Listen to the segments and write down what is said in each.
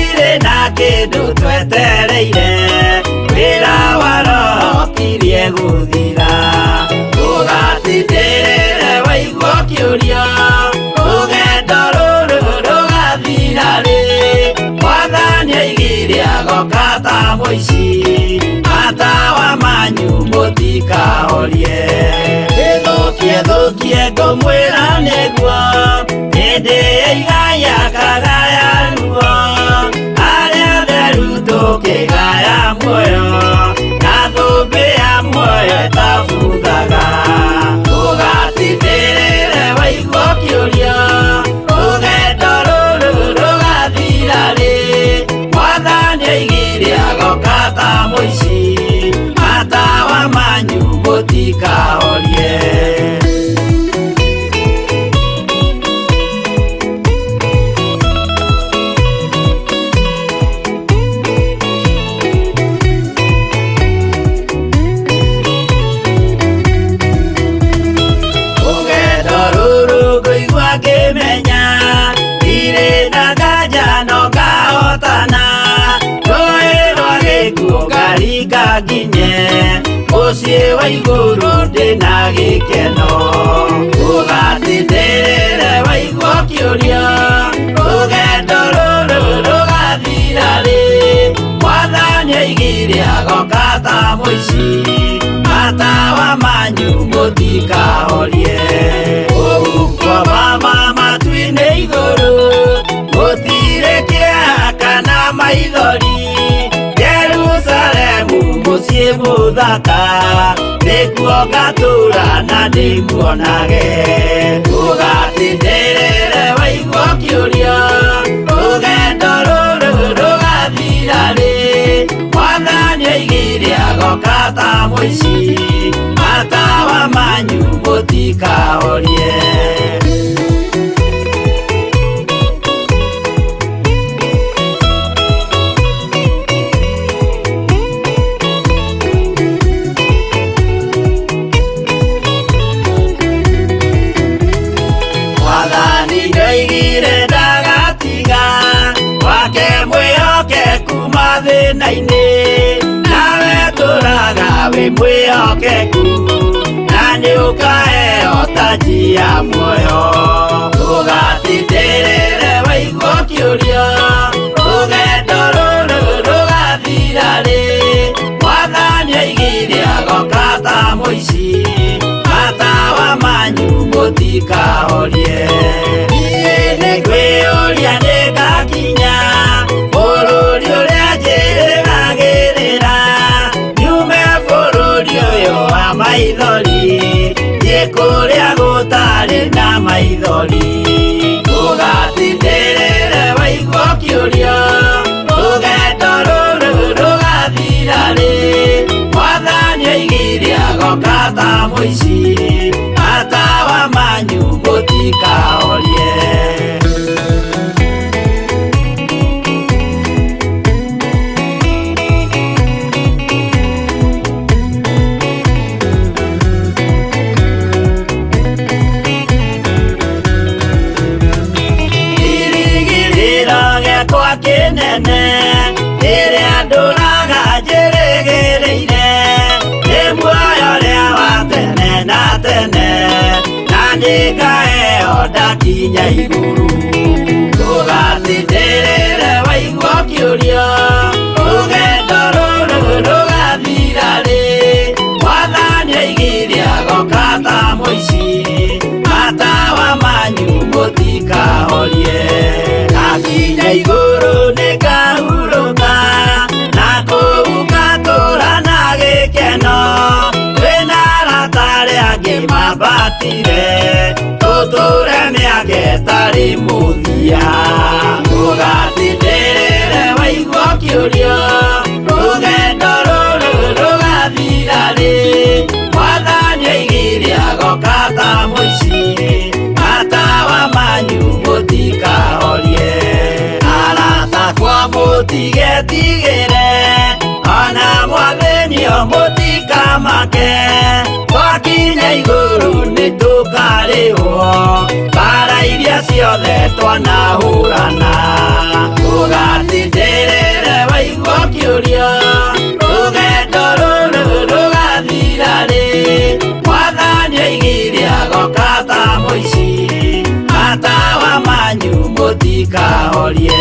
Tũtirĩ na kĩndũ twetereire, wĩra wa Roho ũkirie gũthira. Ũgatindĩrĩre waigua ũkĩũria, rũgendo rũrũ rũgathira rĩ? Mwathani oigire agoka ta mũici, matawa manyu mũtikahorie. Ĩthũkie thũkie ngũmwĩra nĩguo, hĩndĩ ĩigaya kagaya ruo, arĩa atheru tũkĩgaya muoyo, na thũmbĩ ya muoyo ĩtabuthaga. Ũgatindĩrĩre waigua ũkĩũria, rũgendo rũrũ rũgathira rĩ? Mwathani oigire agoka ta mũici, matawa manyu mũtikahorie. Rũgendo rũrũ ngũigua ngĩmenya, ndirĩ na nganja no ngahotana. Rũĩ rwa gĩkuũ ngaringa nginye, mũciĩ wa igũrũ ndĩna gĩkeno. Ũgatindĩrĩre waigua ũkĩũria, rũgendo rũrũ rũgathira rĩ? Mwathani oigire agoka ta mũici, matawa manyu mũtikahorie. Kũu kwa mama matu-inĩ igũrũ, gũtirĩ kĩeha kana maithori. Jerusalemu mũciĩ mũthaka, nĩkuo ngatũũra na ndĩmuonage. Ũgatindĩrĩre waigua ũkĩũria, rũgendo rũrũ rũgathira rĩ? Mwathani oigire agoka ta mũici, matawa manyu mũtikahorie. Mwathani nĩoigire ndagatiga wake mwĩhokeku mathĩna-inĩ, nawe tũraga wĩ mwĩhokeku, na nĩũkaheo taji ya muoyo. Ũgatindĩrĩre waigua ũkĩũria, rũgendo rũrũ rũgathira rĩ? Mwathani oigire agoka ta mũici, matawa manyu mũtikahorie. Niĩ nĩngwĩyũria nĩngakinya bũrũri ũrĩa njĩrĩgagĩrĩra, nyume bũrũri ũyũ wa maithori, thiĩ kũrĩa gũtarĩ na maithori. Ũgatindĩrĩre waigua ũkĩũria, rũgendo rũrũ rũgathira rĩ? Mwathani oigire agoka ta mũici, matawa manyu mũtikahorie. Kĩrĩgĩrĩro gĩakwa kĩnene, rĩrĩa ndũraga njĩrĩgĩrĩire, nĩ muoyo ũrĩa wa tene na tene, na nĩngaheo ndakinya igũrũ. Ũgatindĩrĩre waigua ũkĩũria, rũgendo rũrũ rũgathira rĩ? Mwathani oigire agoka ta mũici, matawa manyu mũtikahorie. Ndakinya igũrũ nĩngahurũka, na kũu ngatũũra na gĩkeno. Twĩna arata arĩa angĩ mambatire, tũtũũre mĩaka ĩtarĩ mũthia. Ũgatindĩrĩre waigua ũkĩũria, rũgendo rũrũ rũgathira rĩ? Mwathani oigire agoka ta mũici, matawa manyu mũtikahorie. Arata akwa mũtigetigĩre, ona mwathĩnio mũtikamake, twakinya igũrũ nĩtũkarĩhwo mbara iria ciothe twanahũrana. Ũgatindĩrĩre Mũtikahorie.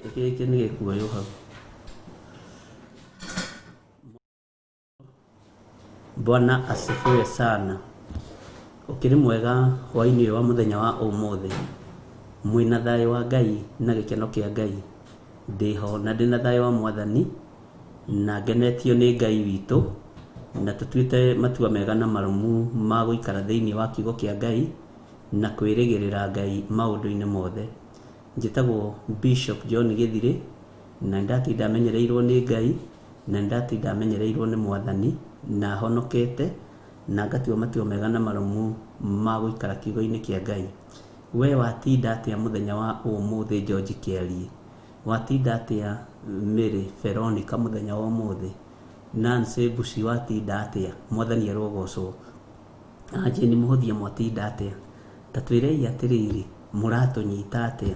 Gĩtĩ gĩkĩ nĩ gĩkuoywo hau. Bwana asifiwe sana. Ũkĩrĩ mwega hwainĩ ũyũ wa mũthenya wa ũmũthĩ. Mwĩna thayũ wa Ngai na gĩkeno kĩa Ngai. Ndĩho na ndĩna thayũ wa Mwathani na ngenetio nĩ Ngai witũ na tũtuĩte matua mega na marũmu ma gũikara thĩinĩ wa kiugo kĩa Ngai na kwĩrĩgĩrĩra Ngai maũndũ-inĩ mothe. Njĩtagwo Bishop John Gĩthirĩ na nĩndatinda menyereirwo nĩ Ngai na nĩndatinda menyereirwo nĩ Mwathani na honokete na ngatua matua mega na marũmu ma gũikara kiugo-inĩ kĩa Ngai. We watinda atĩa mũthenya wa ũmũthĩ George Kĩarie? Watinda atĩa Mary Veronica mũthenya wa ũmũthĩ? Nancy Mbuci watinda atĩa? Mwathani arogocwo. Jane Mũhũthia mwatinda atĩa? Ta twĩrei atĩrĩrĩ, mũratũnyita atĩa?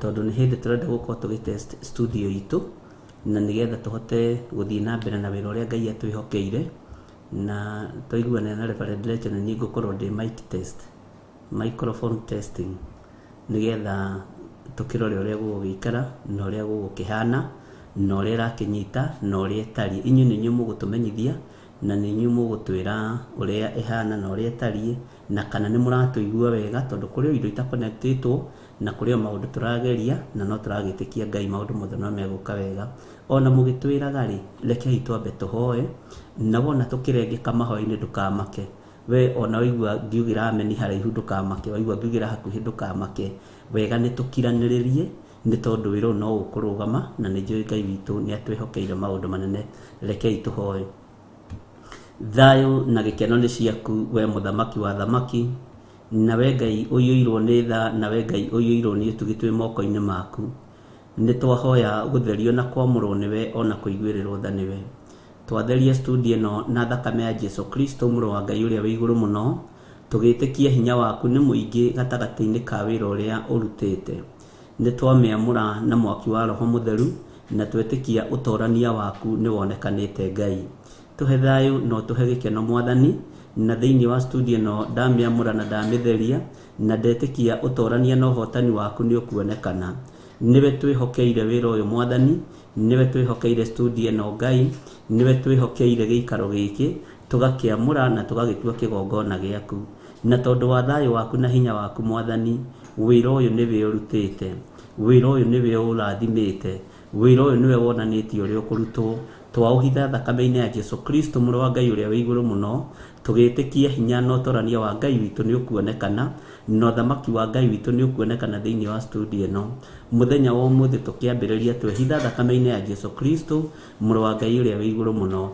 Tondũ nĩ hĩndĩ tũrenda gũkorwo tũgĩ test studio itũ na nĩgetha tũhote gũthiĩ na mbere na wĩra ũrĩa Ngai atwĩhokeire na twaiguanĩra na Reverend Rachel nĩ niĩ ngũkorwo ndĩ mic test, microphone testing nĩgetha tũkĩrore ũrĩa gũgũgĩikara na ũrĩa gũgũkĩhana na ũrĩa ĩrakĩnyita na ũrĩa ĩtariĩ. Inyuĩ nĩ inyuĩ mũgũtũmenyithia na nĩ inyuĩ mũgũtwĩra ũrĩa ĩhana na ũrĩa ĩtariĩ na kana nĩ mũratũigua wega tondũ kũrĩ o indo itakonectĩtwo na kũrĩ o maũndũ tũrageria na no tũragĩtĩkia Ngai maũndũ mothe no megũka wega. Ona mũgĩtwĩraga rĩ, rekei twambe tũhoe na wona tũkĩrengeka mahoya-inĩ ndũkamake. We ona waigua ngiugĩra ameni haraihu ndũkamake, waigua ngiugĩra hakuhĩ ndũkamake. Wega nĩ tũkiranĩrĩrie nĩ tondũ wĩra ũyũ no ũkũrũgama na nĩ njũĩ Ngai witũ nĩ atwĩhokeire maũndũ manene. Rekei tũhoe. Thayũ na gĩkeno nĩ ciaku we mũthamaki wa thamaki na we Ngai ũiyũirwo nĩ tha na we Ngai ũiyũirwo nĩ ũtugi twĩ moko-inĩ maku. Nĩ twahoya gũtherio na kwamũrwo nĩwe ona kũiguĩrĩrwo tha nĩwe. Twatheria studio ĩno na thakame ya Jesu Kristo mũrũ wa Ngai ũrĩa wĩ igũrũ mũno, tũgĩtĩkia hinya waku nĩ mũingĩ gatagatĩ-inĩ ka wĩra ũrĩa ũrutĩte. Nĩ twamĩamũra na mwaki wa Roho Mũtheru na twetĩkia ũtorania waku nĩ wonekanĩte Ngai. Tũhe thayũ na ũtũhe gĩkeno Mwathani na thĩinĩ wa studio ĩno ndamĩamũra na ndamĩtheria na ndetĩkia ũtorania na ũhotani waku nĩ ũkuonekana. Nĩwe twĩhokeire wĩra ũyũ Mwathani, nĩwe twĩhokeire studio ĩno Ngai, nĩwe twĩhokeire gĩikaro gĩkĩ tũgakĩamũra na tũgagĩtua kĩgongona gĩaku. Na tondũ wa thayũ waku na hinya waku Mwathani, wĩra ũyũ nĩwe ũrutĩte, wĩra ũyũ nĩwe ũrathimĩte, wĩra ũyũ nĩwe wonanĩtie ũrĩa ũkũrutwo. Twaũhitha thakame-inĩ ya Jesu Kristo mũrũ wa Ngai ũrĩa wĩ igũrũ mũno, tũgĩtĩkia hinya na ũtorania wa Ngai witũ nĩ ũkuonekana na ũthamaki wa Ngai witũ nĩ ũkuonekana thĩinĩ wa studio ĩno. Mũthenya wa ũmũthĩ tũkĩambĩrĩria twehitha thakame-inĩ ya Jesu Kristo mũrũ wa Ngai ũrĩa wĩ igũrũ mũno.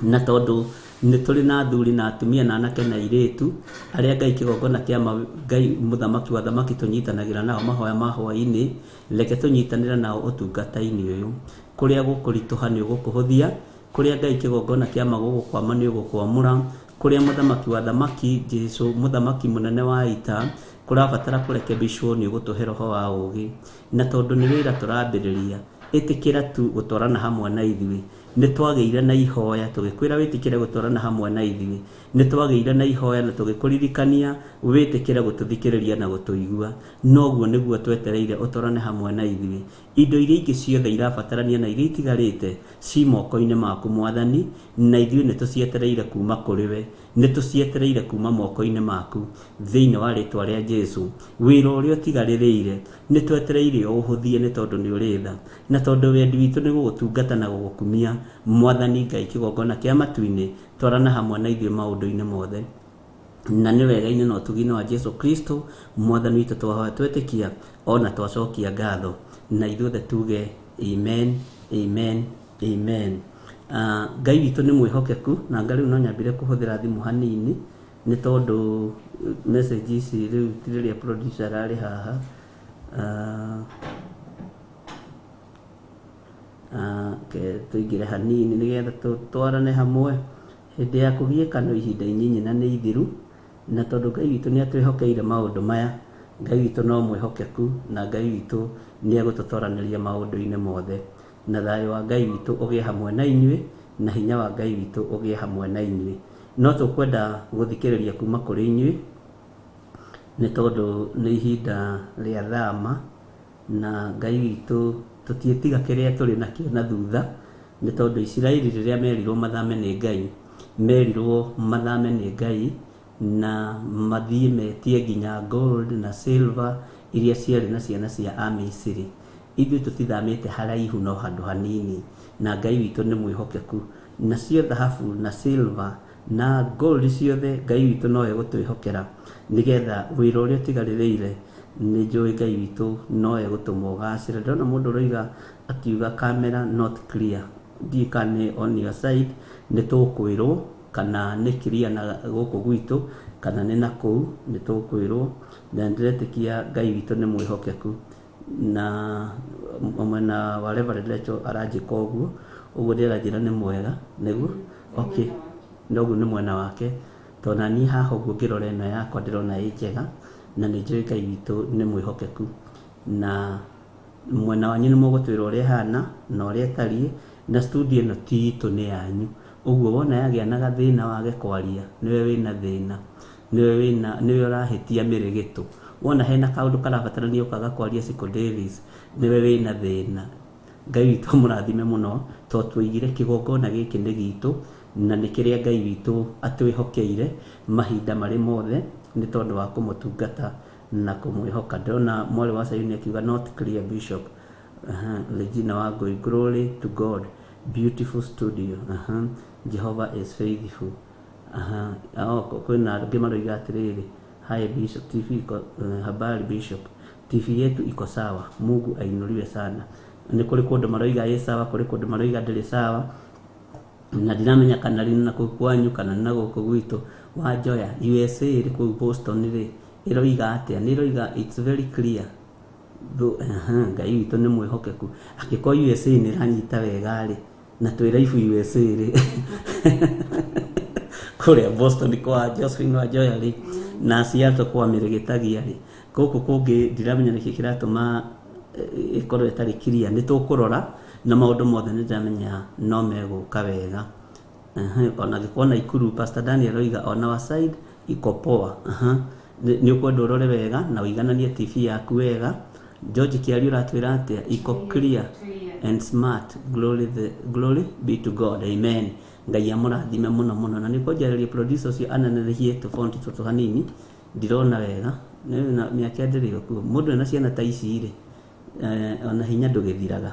Na tondũ nĩ tũrĩ na athuri na atumia na anake na airĩtu arĩa Ngai kĩgongona kĩa Ngai mũthamaki wa thamaki tũnyitanagĩra nao mahoya ma hwaĩ-inĩ, reke tũnyitanĩre nao ũtungata-inĩ ũyũ. Kũrĩa gũkũritũha nĩ ũgũkũhũthia, kũrĩa Ngai kĩgongona kĩa ma gũgũkwama nĩ ũgũkwamũra, kũrĩa mũthamaki wa thamaki Jesu mũthamaki mũnene wa ita kũrabatara kũrekebicwo nĩ ũgũtũhe roho wa ũũgĩ. Na tondũ nĩ wĩra tũrambĩrĩria, ĩtĩkĩra tu gũtwarana hamwe na ithuĩ. Nĩ twagĩire na ihoya tũgĩkwĩra wĩtĩkĩre gũtwarana hamwe na ithuĩ. Nĩ twagĩire na ihoya na tũgĩkũririkania wĩtĩkĩre gũtũthikĩrĩria na gũtũigua. Noguo nĩguo twetereire ũtwarane hamwe na ithuĩ. Indo iria ingĩ ciothe irabatarania na iria itigarĩte ci moko-inĩ maku Mwathani, na ithuĩ nĩ tũcietereire kuma kũrĩ we, nĩ tũcietereire kuma moko-inĩ maku thĩinĩ wa rĩtwa rĩa Jesu. Wĩra ũrĩa ũtigarĩrĩire nĩ twetereire ũũhũthie nĩ tondũ nĩ ũrĩ tha, na tondũ wendi witũ nĩ gũgũtungata na gũgũkumia Mwathani Ngai kĩgongona kĩa matu-inĩ, twarana hamwe na ithuĩ maũndũ-inĩ mothe. Na nĩ wega-inĩ na ũtugi-inĩ wa Jesu Kristo Mwathani witũ twahoya twetĩkia ona twacokia ngatho na ithuothe tuge amen, amen, amen. Ngai witũ nĩ mwĩhokeku na nga rĩu no nyambire kũhũthĩra thimũ hanini nĩ tondũ message ici rĩu ti rĩrĩa producer ararĩ haha. Ke tũingĩre hanini nĩgetha tũtwarane hamwe hĩndĩ ya kũgiĩka no ihinda inyinyi na nĩ ithiru na tondũ Ngai witũ nĩ atwĩhokeire maũndũ maya, Ngai witũ no mwĩhokeku na Ngai witũ nĩ egũtũtoranĩria maũndũ-inĩ mothe. Na thayũ wa Ngai witũ ũgĩe hamwe na inyuĩ, na hinya wa Ngai witũ ũgĩe hamwe na inyuĩ. No tũkwenda gũthikĩrĩria kuma kũrĩ inyuĩ nĩ tondũ nĩ ihinda rĩa thama na Ngai witũ tũtiĩtiga kĩrĩa tũrĩ nakĩo na thutha nĩ tondũ Isiraeli rĩrĩa merirwo mathame nĩ Ngai, merirwo mathame nĩ Ngai na mathiĩ metie nginya gold na silver iria ciarĩ na ciana cia Amisiri. Ithuĩ tũtithamĩte haraihu no handũ hanini na Ngai witũ nĩ mwĩhokeku. Nacio thahabu na silver na gold ciothe Ngai witũ no egũtwĩhokera nĩgetha wĩra ũrĩa ũtigarĩrĩire nĩ njũĩ Ngai witũ no egũtũma ũgacĩre. Ndĩrona mũndũ ũroiga akiuga camera not clear, ndiũĩ kana nĩ on your side, nĩ tũkwĩrwo kana nĩ clear na gũkũ gwitũ kana nĩ na kũu, nĩ tũkwĩrwo. Na ndĩretĩkia Ngai witũ nĩ mwĩhokeku na mwena wa Reverend Rachel aranjĩka ũguo, ũguo nĩ aranjĩra nĩ mwega nĩguo, okay, noguo nĩ mwena wake tondũ na niĩ haha ũguo ngĩrora ĩno yakwa ndĩrona ĩ njega na nĩ njũĩ Ngai witũ nĩ mwĩhokeku na mwena wanyu nĩ mũgũtwĩra ũrĩa ĩhana na ũrĩa ĩtariĩ na studio ĩno ti itũ nĩ yanyu. Ũguo wona yagĩa na gathĩna wage kwaria nĩwe wĩna thĩna, nĩwe wĩna nĩwe ũrahĩtia mĩrĩgĩtũ. Wona hena kaũndũ karabatarania ũkaga kwaria Ciku Davis nĩwe wĩna thĩna. Ngai witũ amũrathime mũno tondũ twoigire kĩgongona gĩkĩ nĩ gitũ na nĩ kĩrĩa Ngai witũ atwĩhokeire mahinda marĩ mothe nĩ tondũ wa kũmũtungata na kũmwĩhoka. Ndĩrona mwarĩ wa Sayuni akiuga not clear bishop. Regina Wangui, glory to God, beautiful studio. Jehovah is faithful. Oh, kwĩna angĩ maroiga atĩrĩrĩ, hi Bishop TV iko, habari Bishop, TV yetu iko sawa, Mungu ainuliwe sana. Nĩ kũrĩ kũndũ maroiga ĩ sawa, kũrĩ kũndũ maroiga ndĩrĩ sawa na ndiramenya kana rĩ na kũu kwanyu kana na gũkũ gwitũ. Wanjoya USA rĩ kũu Boston rĩ ĩroiga atĩa? Nĩ ĩroiga it's very clear. Ngai witũ nĩ mwĩhokeku. Angĩkorwo USA nĩ ĩranyita wega rĩ na twĩ live USA rĩ kũrĩa Boston kwa Josephine Wanjoya rĩ na Seattle kwa Mĩrĩgĩtagia rĩ, gũkũ kũngĩ ndiramenya nĩkĩ kĩratũma ĩkorwo ĩtarĩ clear. Nĩ tũkũrora na maũndũ mothe nĩ ndĩramenya no megũka wega. Ona angĩkorwo Naikuru Pastor Daniel oiga on our side iko poa. Nĩ ũkwenda ũrore wega na ũigananie TV yaku wega. George Kĩario ũratwĩra atĩa? Iko clear and smart, glory, the, glory be to God, amen. Ngai amũrathime mũno mũno na nĩ kwanjarĩria producer ũcio ananehie tũfonti tũtũ hanini ndirona wega nĩ na mĩaka ndĩrĩ o kuo mũndũ ena ciana ta ici rĩ, ona hinya ndũgĩthiraga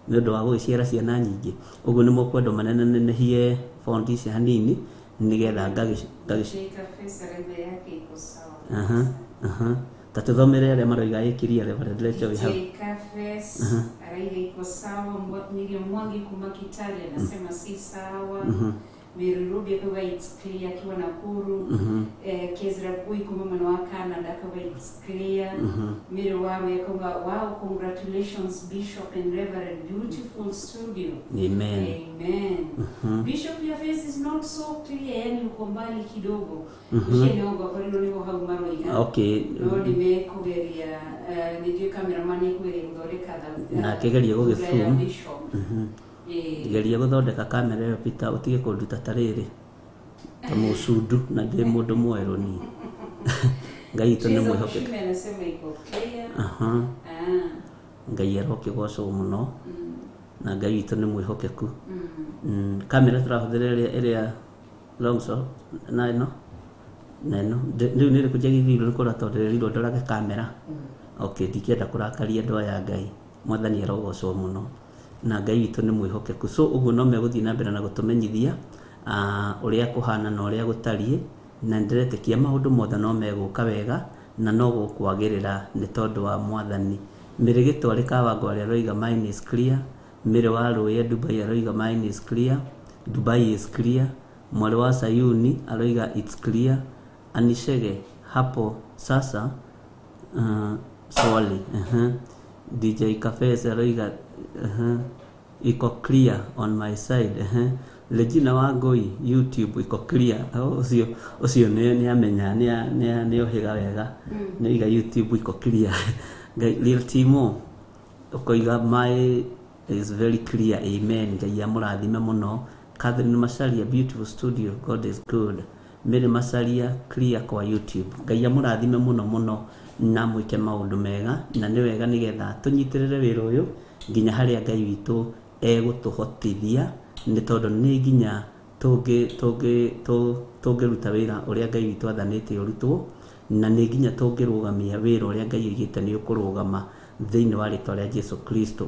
nĩ ũndũ wa gũgĩciara ciana nyingĩ. Ũguo nĩ mũkwenda manenehie fonti ici hanini nĩgetha ngagĩ Jake Fesa raiba yake iko sawa. Aha, aha. Ta tũthomere arĩa maroiga ĩ clear, Reverend Rachel wĩ hau. DJ Kafes araiga iko sawa. Miriam Mwangi kuma Kitale anasema si sawa. Mary Ruby akauga it's clear akiwa Nakuru. Kezra Gui kuma mwena wa Canada akauga it's clear. Mary Waru akauga wow, congratulations Bishop and Reverend, beautiful studio. Amen. Amen. Bishop, your face is not so clear, yani uko mbali kidogo. Ucieniongo akorirwo nĩho hau maroiga. Okay. No nĩmekũgeria, nĩ ndiũĩ cameraman nĩekũgeria gũthondeka Na akĩgeria thutha ya gũgĩzoom. Bishop. Geria gũthondeka kamera ĩyo Peter ũtige kũnduta ta rĩrĩ ta mũcundu na ndĩ mũndũ mwerũ niĩ. Ngai witũ nĩ Teresa mwĩhokeku. Mushime anasema iko clear. Aha. Ah. Ngai arokĩgocwo mũno na Ngai witũ nĩ mwĩhokeku. Kamera tũrahũthĩra ĩrĩa ĩrĩa long shot na ĩno na ĩno rĩu nĩ ĩrĩkũ njagĩrĩirwo nĩ kũrora tondũ ndĩrerirwo ndorage kamera. Okay, ndikĩenda kũrakaria andũ aya a Ngai. Mwathani arogocwo mũno na Ngai witũ nĩ mwĩhokeku. So ũguo no megũthiĩ na mbere na gũtũmenyithia ũrĩa kũhana na ũrĩa gũtariĩ na nĩndĩretĩkia maũndũ mothe no megũka wega na no gũkwagĩrĩra nĩ tondũ wa Mwathani. Mĩrĩgĩtwo arĩ Kawango arĩa aroiga mine is clear. Mĩrĩ wa Rũĩ Dubai aroiga mine is clear. Dubai is clear. Mwarĩ wa Sayuni aroiga it's clear. Anishege hapo sasa swali. DJ Kafes aroiga Iko clear on my side. Ehe. Regina Wangui, YouTube iko clear. Oh, ũcio ũcio nĩ amenya nĩ ohĩga wega. Nĩ oiga YouTube iko clear. Ngai Real Timo ũkoiga my is very clear. Amen. Ngai amũrathime mũno. Catherine Macharia, beautiful studio. God is good. Mary Macharia, clear kwa YouTube. Ngai amũrathime mũno mũno na mwĩke maũndũ mega, na nĩ wega nĩgetha tũnyitĩrĩre wĩra ũyũ nginya harĩa Ngai witũ egũtũhotithia, nĩ tondũ nĩ nginya tũngĩruta wĩra ũrĩa Ngai witũ athanĩte ũrutwo, na nĩ nginya tũngĩrũgamia wĩra ũrĩa Ngai oigĩte nĩ ũkũrũgama thĩinĩ wa rĩtwa rĩa Jesu Kristo.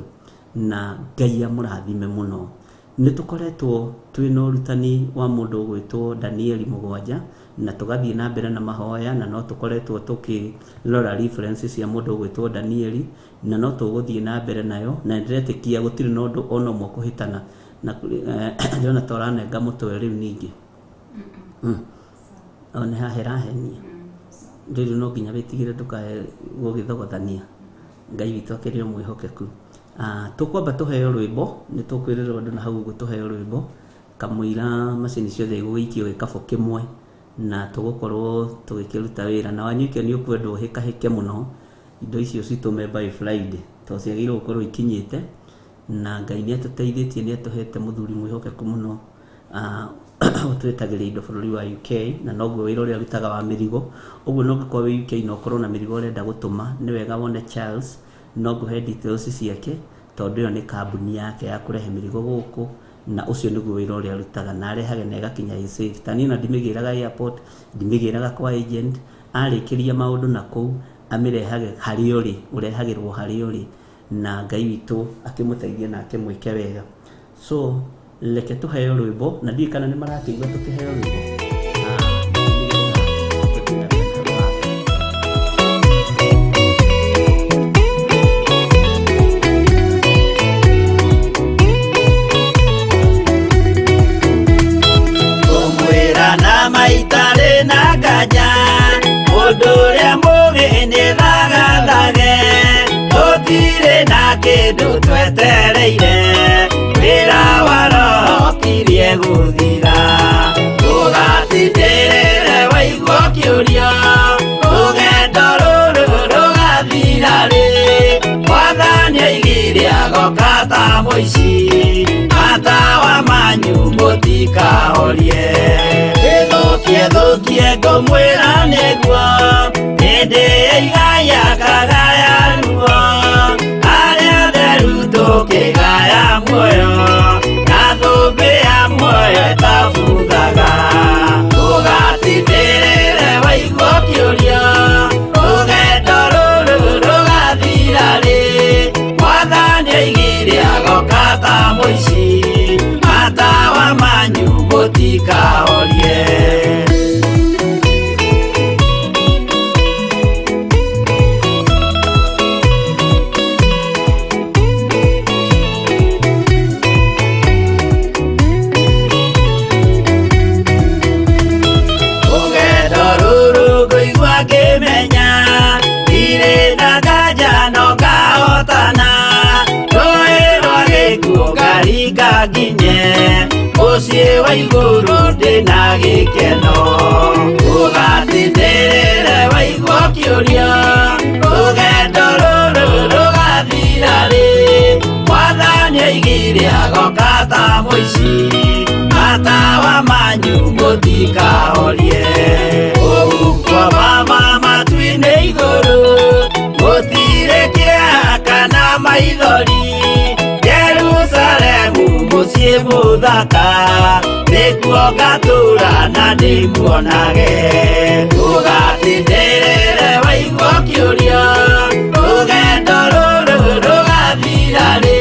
Na Ngai amũrathime mũno. Nĩ tũkoretwo twĩna ũrutani wa mũndũ ũgwĩtwo Danieli 7, na tũgathiĩ na mbere na mahoya, na no tũkoretwo tũkĩrora references cia mũndũ ũgwĩtwo Danieli, na no tũgũthiĩ na mbere nayo, na nĩndĩretĩkia gũtirĩ na ũndũ ona ũmwe kũhĩtana. Na ndĩrona ta ũranenga mũtwe rĩu ningĩ. O nĩ haha ĩrahenia. Rĩu no nginya wĩtigĩre ndũkae gũgĩthogothania. Ngai witũ akĩrĩ o mwĩhokeku. Tũkwamba tũheo rwĩmbo, nĩ tũkwĩrĩrwo andũ na hau ũguo tũheo rwĩmbo, kamũira macini ciothe igũgĩikio gĩkabũ kĩmwe, na tũgũkorwo tũgĩkĩruta wĩra. Na Wanyuike nĩ ũkwendwo ũhĩkahĩke mũno, indo icio citũme by Friday, tondũ ciagĩrĩirwo gũkorwo ikinyĩte, na Ngai nĩ atũteithĩtie, nĩ atũhete mũthuri mwĩhokeku mũno, ũtwĩtagĩria indo bũrũri wa UK, na noguo wĩra ũrĩa arutaga wa mĩrigo. Ũguo no ũngĩkorwo wĩ UK na ũkorwo na mĩrigo ũrenda gũtũma, nĩ wega wone Charles, no ngũhe details ciake, tondũ ĩyo nĩ kambuni yake ya kũrehe mĩrigo gũkũ, na ũcio nĩguo wĩra ũrĩa arutaga, na arehage na ĩgakinya ĩ safe. Ta niĩ ona ndimĩgĩraga airport, ndimĩgĩraga kwa agent, arĩkĩria maũndũ na kũu, amĩrehage harĩa ũrĩ, ũrehagĩrwo harĩa ũrĩ, na Ngai witũ akĩmũteithie na akĩmwĩke wega. So reke tũheo rwĩmbo, na ndiũĩ kana nĩ marakĩigua tũkĩheo rwĩmbo. Nĩgetha tũthiĩ na mbere na mũgambo. Ngũmwĩra na maitarĩ na nganja, mũndũ ũrĩa mũũgĩ nĩ thagathage, tũtirĩ na kĩndũ twetereire, wĩra wa Roho ũkirie gũthira. Ũgatindĩrĩre waigua ũkĩũrio, rũgendo rũrũ rũgathira rĩ, Mwathani oigire agoka ta mũici, matawa manyu mũtikahorie. Ĩthũkie thũkie ngũmwĩra nĩguo, hĩndĩ ĩigaya kagaya ruo, arĩa atheru tũkĩgaya muoyo, na thũmbĩ ya muoyo ĩtabuthaga. Ũgatindĩrĩre waigua ũkĩũrio, rũgendo rũrũ rũgathira rĩ, Mwathani oigire agoka ta mũici, matawa manyu mũtikahorie. Rũgendo rũrũ ngũigua ngĩmenya, ndirĩ na nganja no ngahotana, rũĩ rwa gĩkuũ ngaringa nginye, mũciĩ wa igũrũ ndĩna gĩkeno. Ũgatindĩrĩre waigua ũkĩũrio, rũgendo rũrũ rũgathira rĩ, Mwathani oigire agoka ta mũici, matawa manyu mũtikahorie. Kũu kwa mama matu-inĩ igũrũ, gũtirĩ kĩeha kana maithori, Jerusalemu mũciĩ mũthaka, nĩkuo ngatũũra na ndĩmuonage. Ũgatindĩrĩre waigua ũkĩũrio, rũgendo rũrũ rũgathira rĩ,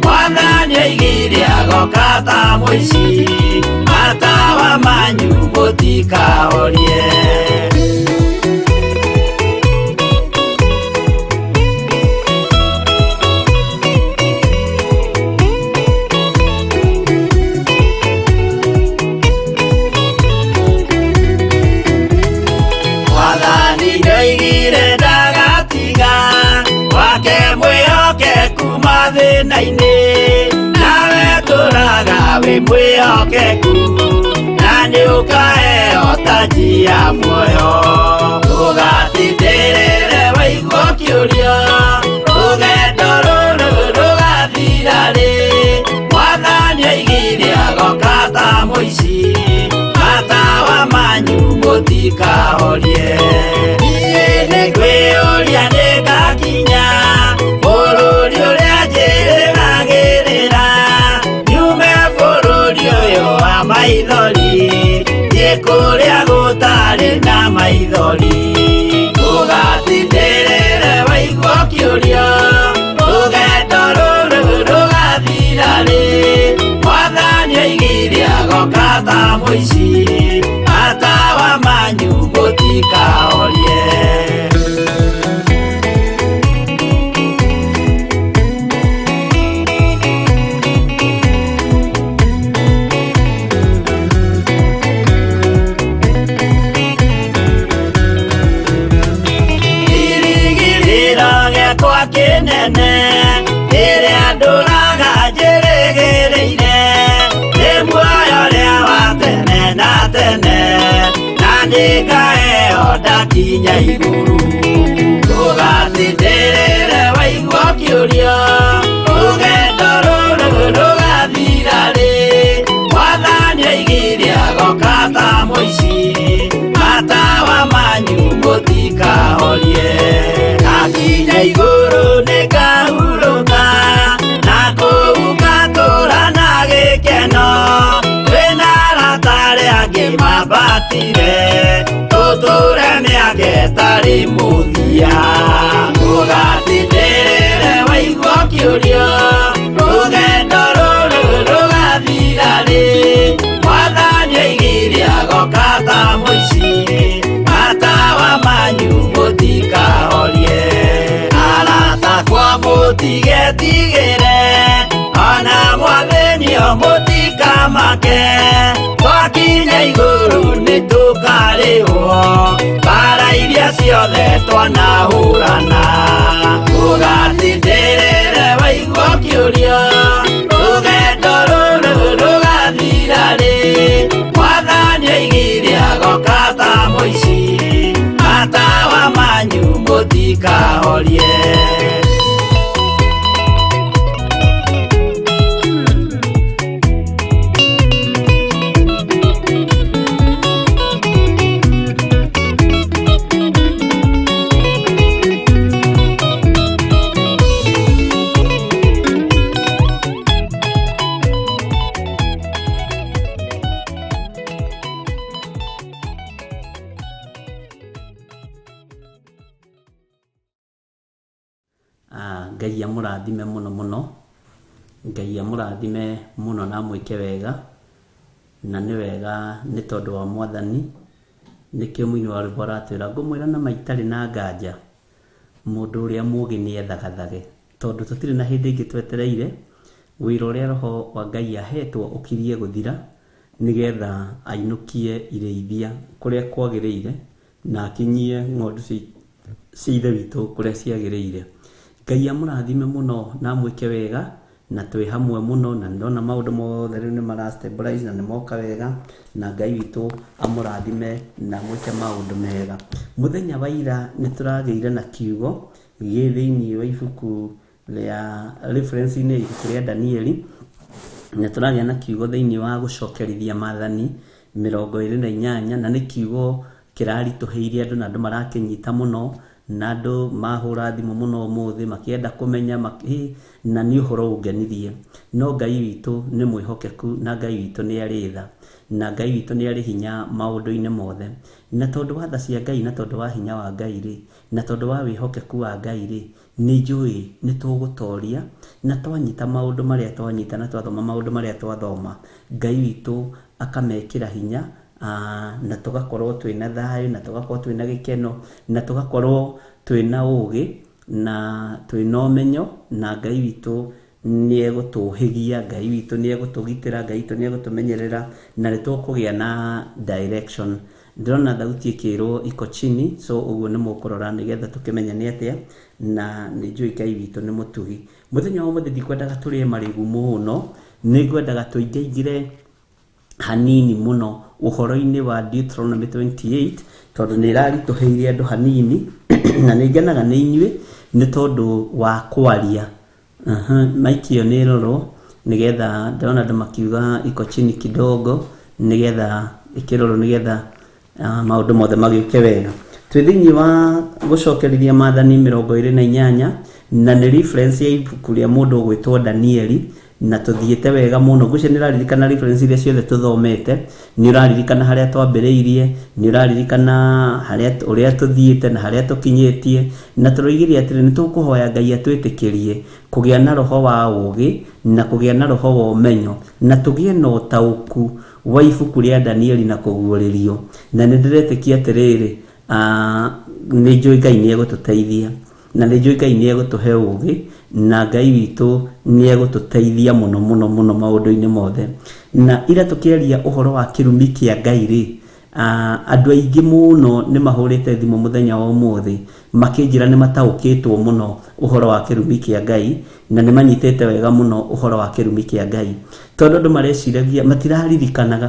Mwathani oigire agoka ta mũici, matawa manyu mũtikahorie. Mwathani nĩoigire ndagatiga, wake mwĩhokeku mathĩna-inĩ, Wĩ mwĩhokeku na nĩ ũkaheo taji ya muoyo. Ũgatindĩrĩre waigua ũkĩũria rũgendo rũrũ rũgathira rĩ. Mwathani oigire agoka ta mũici, matawa manyu mũtikahorie. Niĩ nĩngwĩyũria nĩngakinya bũrũri ũrĩa njĩrĩgagĩrĩra, nyume bũrũri ũyũ wa maithori, thiĩ kũrĩa gũtarĩ na maithori. Ũgatindĩrĩre waigua ũkĩũria rũgendo rũrũ rũgathira rĩ. Mwathani oigire agoka ta mũici, matawa manyu mũtikahorie. Kĩrĩgĩrĩro gĩakwa kĩnene rĩrĩa ndũraga njĩrĩgĩrĩire, nĩ muoyo ũrĩa wa tene na tene, na nĩngaheo ndakinya igũrũ. Ũgatindĩrĩre waigua ũkĩũria rũgendo rũrũ rũgathira rĩ. Mwathani oigire agoka ta mũici, matawa manyu mũtikahorie. Ndakinya igũrũ nĩngahurũka, na kũu ngatũũra na gĩkeno. Twĩna arata arĩa angĩ mambatire, tũtũũre mĩaka ĩtarĩ mũthia. Ũgatindĩrĩre waigua ũkĩũria rũgendo rũrũ rũgathira rĩ. Mwathani oigire agoka ta mũici, matawa manyu mũtikahorie. Arata akwa mũtigetigĩre, ona mwathĩnio mũtikamake. Twakinya igũrũ nĩtũkarĩhwo mbara iria ciothe twanahũrana. Ũgatindĩrĩre waigua ũkĩũria rũgendo rũrũ rũgathira rĩ. Mwathani oigire agoka ta mũici, matawa manyu mũtikahorie. Ngai amũrathime mũno mũno, Ngai amũrathime mũno na amwĩke wega, na nĩ wega nĩ tondũ wa Mwathani. Nĩkĩo mũini wa rwĩmbo aratwĩra ngũmwĩra na ma itarĩ na nganja, mũndũ ũrĩa mũũgĩ nĩ ethagathage, tondũ tũtirĩ na hĩndĩ ĩngĩ twetereire wĩra ũrĩa roho wa Ngai ahetwo ũkirie gũthira, nĩgetha ainũkie irĩithia kũrĩa kwagĩrĩire na akinyie ng'ondu cia Ithe witũ kũrĩa ciagĩrĩire. Ngai amũrathime mũno na amwĩke wega, na twĩ hamwe mũno, na nĩndona maũndũ mothe rĩu nĩ mara stabilize na nĩ moka wega, na Ngai witũ amũrathime na amwĩke maũndũ mega. Mũthenya wa ira nĩ tũragĩire na kiugo gĩ thĩinĩ wa ibuku rĩa reference-inĩ ya ibuku rĩa Danieli, na tũragĩa na kiugo thĩinĩ wa gũcokerithia maathani 28, na nĩ kiugo kĩraritũhĩire andũ na andũ marakĩnyita mũno, na andũ mahũra thimũ mũno ũmũthĩ makĩenda kũmenya na nĩ ũhoro ũngenirie. No Ngai witũ nĩ mwĩhokeku, na Ngai witũ nĩ arĩ tha, na Ngai witũ nĩ arĩ hinya maũndũ-inĩ mothe. Na tondũ wa tha cia Ngai, na tondũ wa hinya wa Ngai rĩ, na tondũ wa wĩhokeku wa Ngai rĩ, nĩ njũĩ nĩ tũgũtoria, na twanyita maũndũ marĩa twanyita, na twathoma maũndũ marĩa twathoma, Ngai witũ akamekĩra hinya, na tũgakorwo twĩna thayũ, na tũgakorwo twĩna gĩkeno, na tũgakorwo twĩna ũgĩ, na twĩna ũmenyo, na Ngai witũ nĩ egũtũhĩgia, Ngai witũ nĩ egũtũgitĩra, Ngai witũ nĩ egũtũmenyerera, na nĩ tũkũgĩa na direction. Ndĩrona thauti ĩkĩrwo iko chini, so ũguo nĩ mũkũrora nĩgetha tũkĩmenye nĩ atĩa, na nĩ njũĩ Ngai witũ nĩ mũtugi. Mũthenya wa ũmũthĩ ndikwendaga tũrĩe marĩgu mũno, Nĩ ngwendaga tũingaingĩre hanini mũno ũhoro-inĩ wa Deuteronomy 28, tondũ nĩ ĩraritũhĩire andũ hanini, na nĩ ngenaga nĩ inyuĩ nĩ tondũ wa kwaria. Maiki ĩyo nĩ ĩrorwo nĩgetha ndĩrona andũ makiuga iko chini kidogo, nĩgetha ĩkĩrorwo nĩgetha maũndũ mothe magĩũke wega. Twĩ thĩinĩ wa gũcokerithia maathani 28, na nĩ reference ya ibuku rĩa mũndũ ũgwĩtwo Danieli, na tũthiĩte wega mũno. Ngwĩciria nĩ ũraririkana reference iria ciothe tũthomete, nĩ ũraririkana harĩa twambĩrĩirie, nĩ ũraririkana harĩa ũrĩa tũthiĩte na harĩa tũkinyĩtie, na tũroigire atĩrĩ, nĩ tũkũhoya Ngai atwĩtĩkĩrie kũgĩa na roho wa ũũgĩ na kũgĩa na roho wa ũmenyo, na tũgĩe na ũtaũku wa ibuku rĩa Danieli na kũguũrĩrio. Na nĩ ndĩretĩkia atĩrĩrĩ, nĩ njũĩ Ngai nĩ egũtũteithia, na nĩ njũĩ Ngai nĩ egũtũhe ũũgĩ, na Ngai witũ nĩ egũtũteithia mũno mũno mũno maũndũ-inĩ mothe. Na ira tũkĩaria ũhoro wa kĩrumi kĩa Ngai rĩ, andũ aingĩ mũno nĩ mahũrĩte thimũ mũthenya wa ũmũthĩ makĩnjĩra nĩ mataũkĩtwo mũno ũhoro wa kĩrumi kĩa Ngai, na nĩ manyitĩte wega mũno ũhoro wa kĩrumi kĩa Ngai, tondũ andũ mareciragia matiraririkanaga.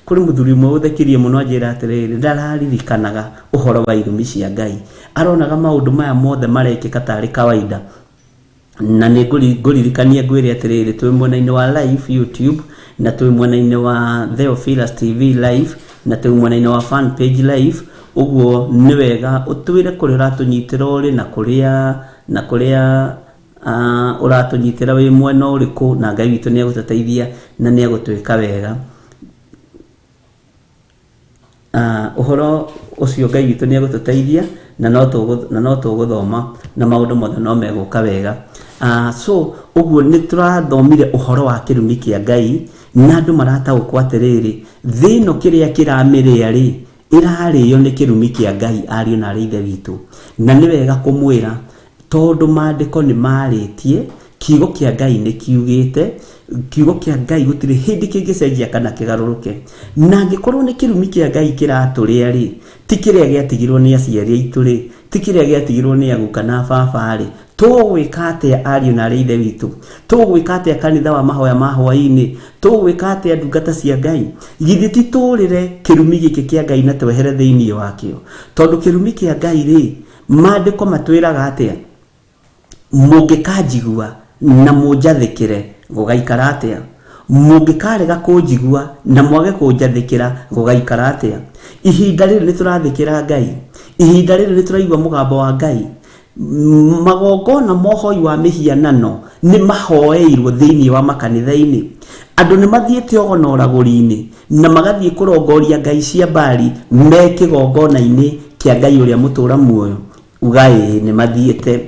Kũrĩ mũthuri ũmwe ũthekirie mũno anjĩra atĩrĩrĩ, ndararirikanaga ũhoro wa irumi cia Ngai, aronaga maũndũ maya mothe marekĩka tarĩ kawaida. Na nĩ ngũririkania ngwĩre atĩrĩrĩ, twĩ mwena-inĩ wa live YouTube, na twĩ mwena-inĩ wa Theophilus TV live, na twĩ mwena-inĩ wa fan page live. Ũguo nĩ wega ũtwĩre kũrĩa ũratũnyitĩra ũrĩ, na kũrĩa na kũrĩa ũratũnyitĩra wĩ mwena ũrĩkũ, na Ngai witũ nĩ egũtũteithia na nĩ egũtwĩka wega. Ũhoro ũcio Ngai witũ nĩ egũtũteithia, na no tũgũthoma na maũndũ mothe no megũka wega. So ũguo nĩ tũrathomire ũhoro wa kĩrumi kĩa Ngai, na andũ marataũkwo atĩrĩrĩ, thĩ ĩno kĩrĩa kĩramĩrĩa rĩ, ĩrarĩo nĩ kĩrumi kĩa Ngai, ariũ na arĩ ithe witũ. Na nĩ wega kũmwĩra, tondũ maandĩko nĩ marĩtie, kiugo kĩa Ngai nĩ kiugĩte, kiugo kĩa Ngai gũtirĩ hĩndĩ kĩngĩcenjia kana kĩgarũrũke. Na angĩkorwo nĩ kĩrumi kĩa Ngai kĩratũrĩa rĩ, ti kĩrĩa gĩatigirwo nĩ aciari aitũ rĩ, ti kĩrĩa gĩatigirwo nĩ aguka na baba rĩ, tũgwĩka atĩa ariũ na arĩ ithe witũ? Tũgwĩka atĩa kanitha wa mahoya ma hwaĩ-inĩ? Tũgwĩka atĩa ndungata cia Ngai? Githĩ ti tũrĩre kĩrumi gĩkĩ kĩa Ngai na twehere thĩinĩ wakĩo? Tondũ kĩrumi kĩa Ngai rĩ, maandĩko matwĩraga atĩa? Mũngĩkanjigua na mũnjathĩkĩre, gũgaikara atĩa? Mũngĩkarega kũnjigua na mwage kũnjathĩkĩra, gũgaikara atĩa? Ihinda rĩrĩ nĩ tũrathĩkĩra Ngai? Ihinda rĩrĩ nĩ tũraigua mũgambo wa Ngai? Magongona ma ũhoi wa mĩhianano nĩ mahoeirwo thĩinĩ wa makanitha-inĩ. Andũ nĩ mathiĩte ogono ũragũri-inĩ na magathiĩ kũrongoria ngai cia Baali me kĩgongona-inĩ kĩa Ngai ũrĩa mũtũũra muoyo. Uga ĩĩ, nĩ mathiĩte.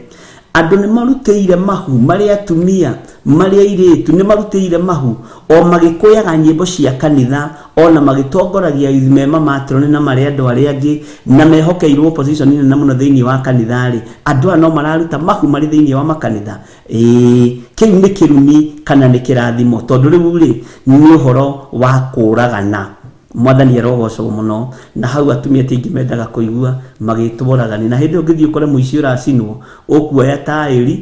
Andũ nĩ marutĩire mahu, marĩ atumia, marĩ airĩtu, nĩ marutĩire mahu o magĩkũyaga nyĩmbo cia kanitha, o na magĩtongoragia ithmema matroni na marĩ andũ arĩa angĩ, na mehokeirwo position nene mũno thĩinĩ wa kanitha-rĩ, andũ aya no mararuta mahu marĩ thĩinĩ wa makanitha? Ĩĩ, kĩu nĩ kĩrumi kana nĩ kĩrathimo? Tondũ rĩu-rĩ, nĩ ũhoro wa kũragana. Mwathani arogocwo mũno. Na hau atumia ti aingĩ mendaga kũigua magĩtwo oragani. Na hĩndĩ ĩyo ũngĩthiĩ ũkore mũici ũracinwo, ũkuoya taĩri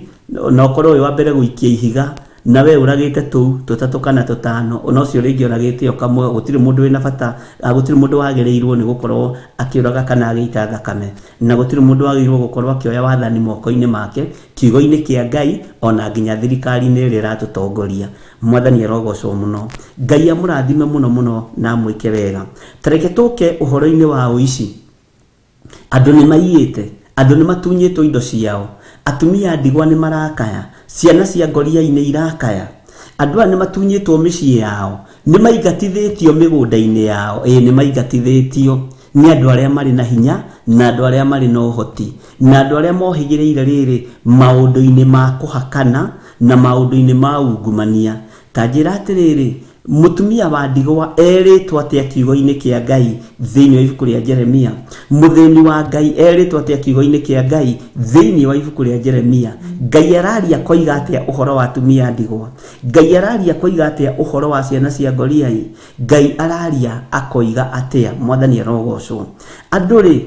na ũkorwo wĩ wa mbere gũikia ihiga, na we ũragĩte tũu tũtatũ kana tũtano, ona ũcio rĩngĩ oragĩte o kamwe. Gũtirĩ mũndũ wĩna bata, gũtirĩ mũndũ wagĩrĩirwo nĩ gũkorwo akĩũraga kana agĩita thakame, na gũtirĩ mũndũ wagĩrĩirwo gũkorwo akĩoya wathani moko-inĩ make, kiugo-inĩ kĩa Ngai, ona nginya thirikari-inĩ ĩrĩa ĩratũtongoria. Mwathani arogocwo mũno. Ngai amũrathime mũno mũno na amwĩke wega. Ta reke tũke ũhoro-inĩ wa ũici. Andũ nĩ maiyĩte, andũ nĩ matunyĩtwo indo ciao, atumia a ndigwa nĩ marakaya, ciana cia ngoriai-inĩ irakaya. Andũ aya nĩ matunyĩtwo mĩciĩ yao, nĩ maingatithĩtio mĩgũnda-inĩ yao, ĩĩ nĩ maingatithĩtio nĩ andũ arĩa marĩ na hinya na andũ arĩa marĩ na ũhoti na andũ arĩa mohĩgĩrĩire rĩrĩ maũndũ-inĩ ma kũhakana na maũndũ-inĩ ma ungumania. Ta njĩra atĩrĩrĩ, mũtumia wa ndigwa erĩtwo atĩa kiugo-inĩ kĩa Ngai thĩinĩ wa ibuku rĩa Jeremia? Mũthĩni wa Ngai erĩtwo atĩa kiugo-inĩ kĩa Ngai thĩinĩ wa ibuku rĩa Jeremia? Ngai araria koiga atĩa ũhoro wa atumia a ndigwa? Ngai araria koiga atĩa ũhoro wa ciana cia ngoriai? Ngai araria akoiga atĩa? Mwathani arogocwo. Andũ rĩ,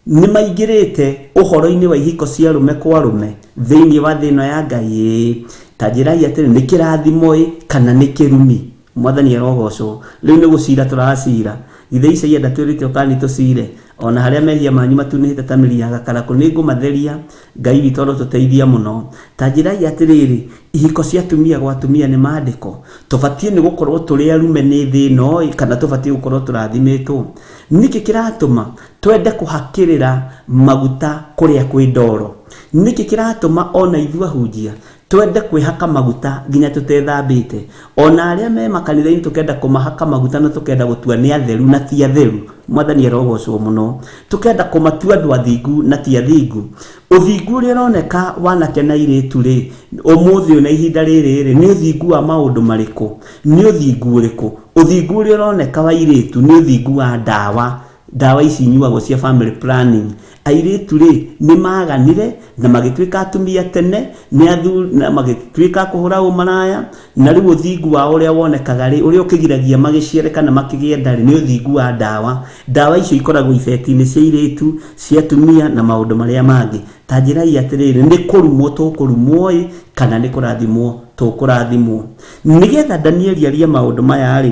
nĩ maingĩrĩte ũhoro-inĩ wa ihiko cia arũme kwa arũme thĩinĩ wa thĩ ĩno ya Ngai? Ĩĩ. Ta njĩrai atĩrĩ, nĩ kĩrathimo-ĩ kana nĩ kĩrumi? Mwathani arogocwo. Rĩu nĩ gũcira tũracira. Githĩ Isaia ndatwĩrĩte ũkani tũcire? O na harĩa mehia manyu matunĩhĩte ta mĩri ya gakarakũ, nĩngũmatheria. Ngai witũ arotũteithia mũno. Ta njĩrai atĩrĩrĩ, ihiko cia atumia gwa atumia nĩ maandĩko? Tũbatiĩ nĩ gũkorwo tũrĩ arume nĩ thĩ ĩno-ĩ, kana tũbatiĩ gũkorwo tũrathimĩtwo? Nĩkĩ kĩratũma twende kũhakĩrĩra maguta kũrĩa kwĩ ndoro? Nĩkĩ kĩratũma o na ithuĩ ahunjia twende kwĩhaka maguta nginya tũtethambĩte? O na arĩa me makanitha-inĩ tũkenda kũmahaka maguta na tũkenda gũtua nĩ atheru na ti atheru. Mwathani arogocwo mũno. Tũkenda kũmatua andũ athingu na ti athingu. Ũthingu ũrĩa ũroneka wa anake na airĩtu rĩ, ũmũthĩ ũyũ na ihinda rĩrĩ rĩ, nĩ ũthingu wa maũndũ marĩkũ? Nĩ ũthingu ũrĩkũ? Ũthingu ũrĩa ũroneka wa airĩtu nĩ ũthingu wa ndawa. Ndawa ici inyuagwo cia family planning. Airĩtu rĩ, nĩ maganire na magĩtuĩka atumia tene, nĩ athuri na magĩtuĩka a kũhũra ũmaraya, na rĩu ũthingu wao ũrĩa wonekaga rĩ, ũrĩa ũkĩgiragia magĩciare kana makĩgĩe nda rĩ, nĩ ũthingu wa ndawa. Ndawa icio ikoragwo ibeti-inĩ cia airĩtu, cia atumia na maũndũ marĩa mangĩ. Ta njĩrai atĩrĩrĩ, nĩ kũrumwo tũkũrumwo ĩ, kana nĩ kũrathimwo tũkũrathimwo? Nĩgetha Danieli arie maũndũ maya rĩ,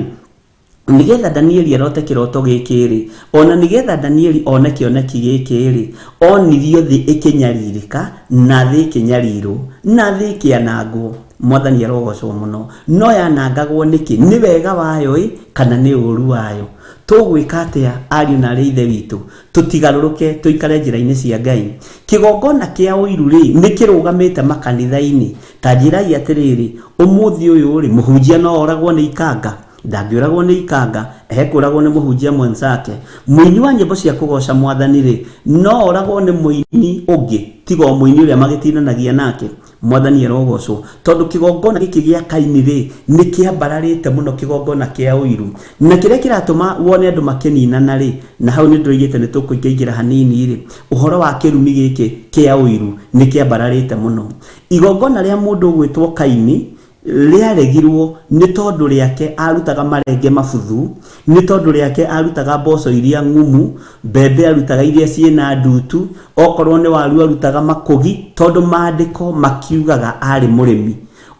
nĩgetha Danieli arote kĩroto gĩkĩ-rĩ, o na nĩgetha Danieli one kĩoneki gĩkĩ-rĩ, onirio thĩ ĩkĩnyarirĩka, na thĩ ĩkĩnyarirwo, na thĩ ĩkĩanangwo. Mwathani arogocwo mũno. No yanangagwo nĩkĩ? Nĩ wega wayo-ĩ, kana nĩ ũũru wayo? Tũgwĩka atĩa, ariũ na aarĩ a Ithe witũ? Tũtigarũrũke tũikare njĩra-inĩ cia Ngai. Kĩgongona kĩa ũiru-rĩ, nĩ kĩrũgamĩte makanitha-inĩ. Ta njĩrai atĩrĩrĩ, ũmũthĩ ũyũ-rĩ, mũhunjia no oragwo nĩ ikanga? Ndangĩũragwo nĩ ikanga, ekũragwo nĩ mũhunjia mwenzake. Mũini wa nyĩmbo cia kũgoca Mwathani-rĩ, no oragwo nĩ mũini ũngĩ tiga o mũini ũrĩa magĩtindanagia nake? Mwathani arogocwo. Tondũ kĩgongona gĩkĩ gĩa Kaini-rĩ, nĩ kĩambararĩte mũno kĩgongona kĩa ũiru. Na kĩrĩa kĩratũma wone andũ makĩninana-rĩ, na hau nĩ ndĩroigĩte nĩ tũkũingaingĩra hanini-rĩ, ũhoro wa kĩrumi gĩkĩ kĩa ũiru nĩ kĩambararĩte mũno. Igongona rĩa mũndũ ũgwĩtwo Kaini rĩaregirwo nĩ tondũ rĩake arutaga marenge mabuthu, nĩ tondũ rĩake arutaga mboco iria ng'umu, mbembe arutaga iria ciĩna ndutu, okorwo nĩ waru arutaga makũgi, tondũ maandĩko makiugaga arĩ mũrĩmi.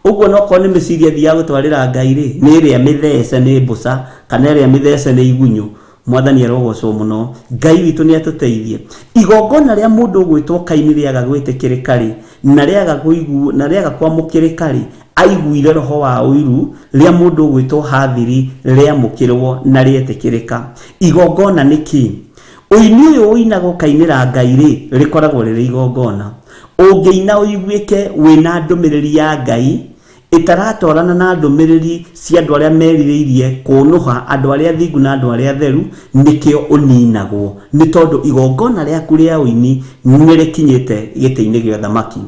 Ũguo onokorwo nĩ mĩciri athiaga gũtwarĩra Ngai rĩ, nĩ ĩrĩa mĩthece nĩ mbũca, kana ĩrĩa mĩthece nĩ igunyũ. Mwathani arogocwo mũno. Ngai witũ nĩ atũteithie. Igongona rĩa mũndũ ũgwĩtwo Kaini rĩaga gwĩtĩkĩrĩka-rĩ, na rĩaga kũigu, na rĩaga kwamũkĩrĩka-rĩ, aiguire roho wa ũiru, rĩa mũndũ ũgwĩtwo Habili rĩamũkĩrwo na rĩetĩkĩrĩka. Igongona nĩ kĩĩ? Ũini ũyũ ũinagwo ũkainĩra Ngai-rĩ, rĩkoragwo rĩrĩ igongona. Ũngĩina ũiguĩke wĩna ndũmĩrĩri ya Ngai, ĩtaratwarana na ndũmĩrĩri cia andũ arĩa merirĩirie kũũnũha andũ arĩa athingu na andũ arĩa atheru, nĩkĩo ũninagwo, nĩ tondũ igongona rĩaku rĩa ũini nĩrĩkinyĩte gĩtĩ-inĩ gĩa ũthamaki.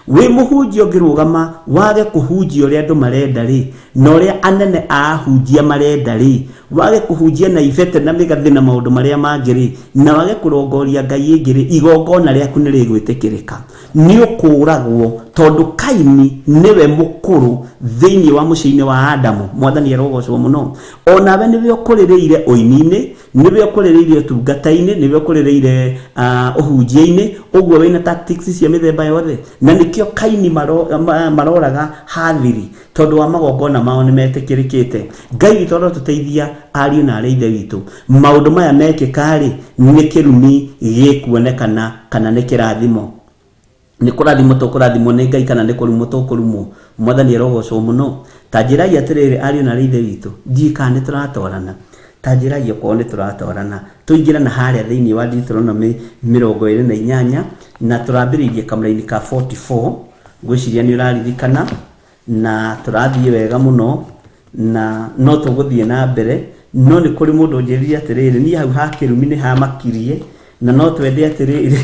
Wĩ mũhunjia ũngĩrũgama wage kũhunjia ũrĩa andũ marenda-rĩ, na ũrĩa anene a ahunjia marenda-rĩ, wage kũhunjia na ibete na mĩgathĩ na maũndũ marĩa mangĩ-rĩ, na wage kũrongoria ngai ĩngĩ-rĩ, igongona rĩaku nĩrĩgwĩtĩkĩrĩka. Nĩ ũkũũragwo, tondũ Kaini nĩwe mũkũrũ thĩinĩ wa mũciĩ-inĩ wa Adamu. Mwathani arogocwo mũno. O nawe nĩwe ũkũrĩrĩire ũini-inĩ, nĩwe ũkũrĩrĩire ũtungata-inĩ, nĩwe ũkũrĩrĩire ũhunjia-inĩ, ũguo wĩna tactics cia mĩthemba yothe. Na nĩkĩo Kaini maroraga Habili, tondũ wa magongona mao nĩ metĩkĩrĩkĩte. Ngai witũ arotũteithia ariũ na aarĩ a Ithe witũ. Maũndũ maya mekĩka-rĩ, nĩ kĩrumi gĩkuonekana kana nĩ kĩrathimo? Nĩ kũrathimwo tũkũrathimwo nĩ Ngai kana nĩ kũrumwo tũkũrumwo? Mwathani arogocwo mũno. Ta njĩrai atĩrĩrĩ ariũ na aarĩ a Ithe witũ, ndiũĩ kana nĩ tũratwarana. Ta njĩrai okorwo nĩ tũratwarana. Tũingĩre na harĩa thĩinĩ wa Deuteronomy 28 na tũrambĩrĩirie kamũraini ka 44, ngwĩciria nĩ ũraririkana. Na tũrathiĩ wega mũno na no tũgũthiĩ na mbere, no nĩ kũrĩ mũndũ ũnjĩrire atĩrĩrĩ, niĩ hau ha kĩrumi nĩ hamakirie, na no twende atĩrĩrĩ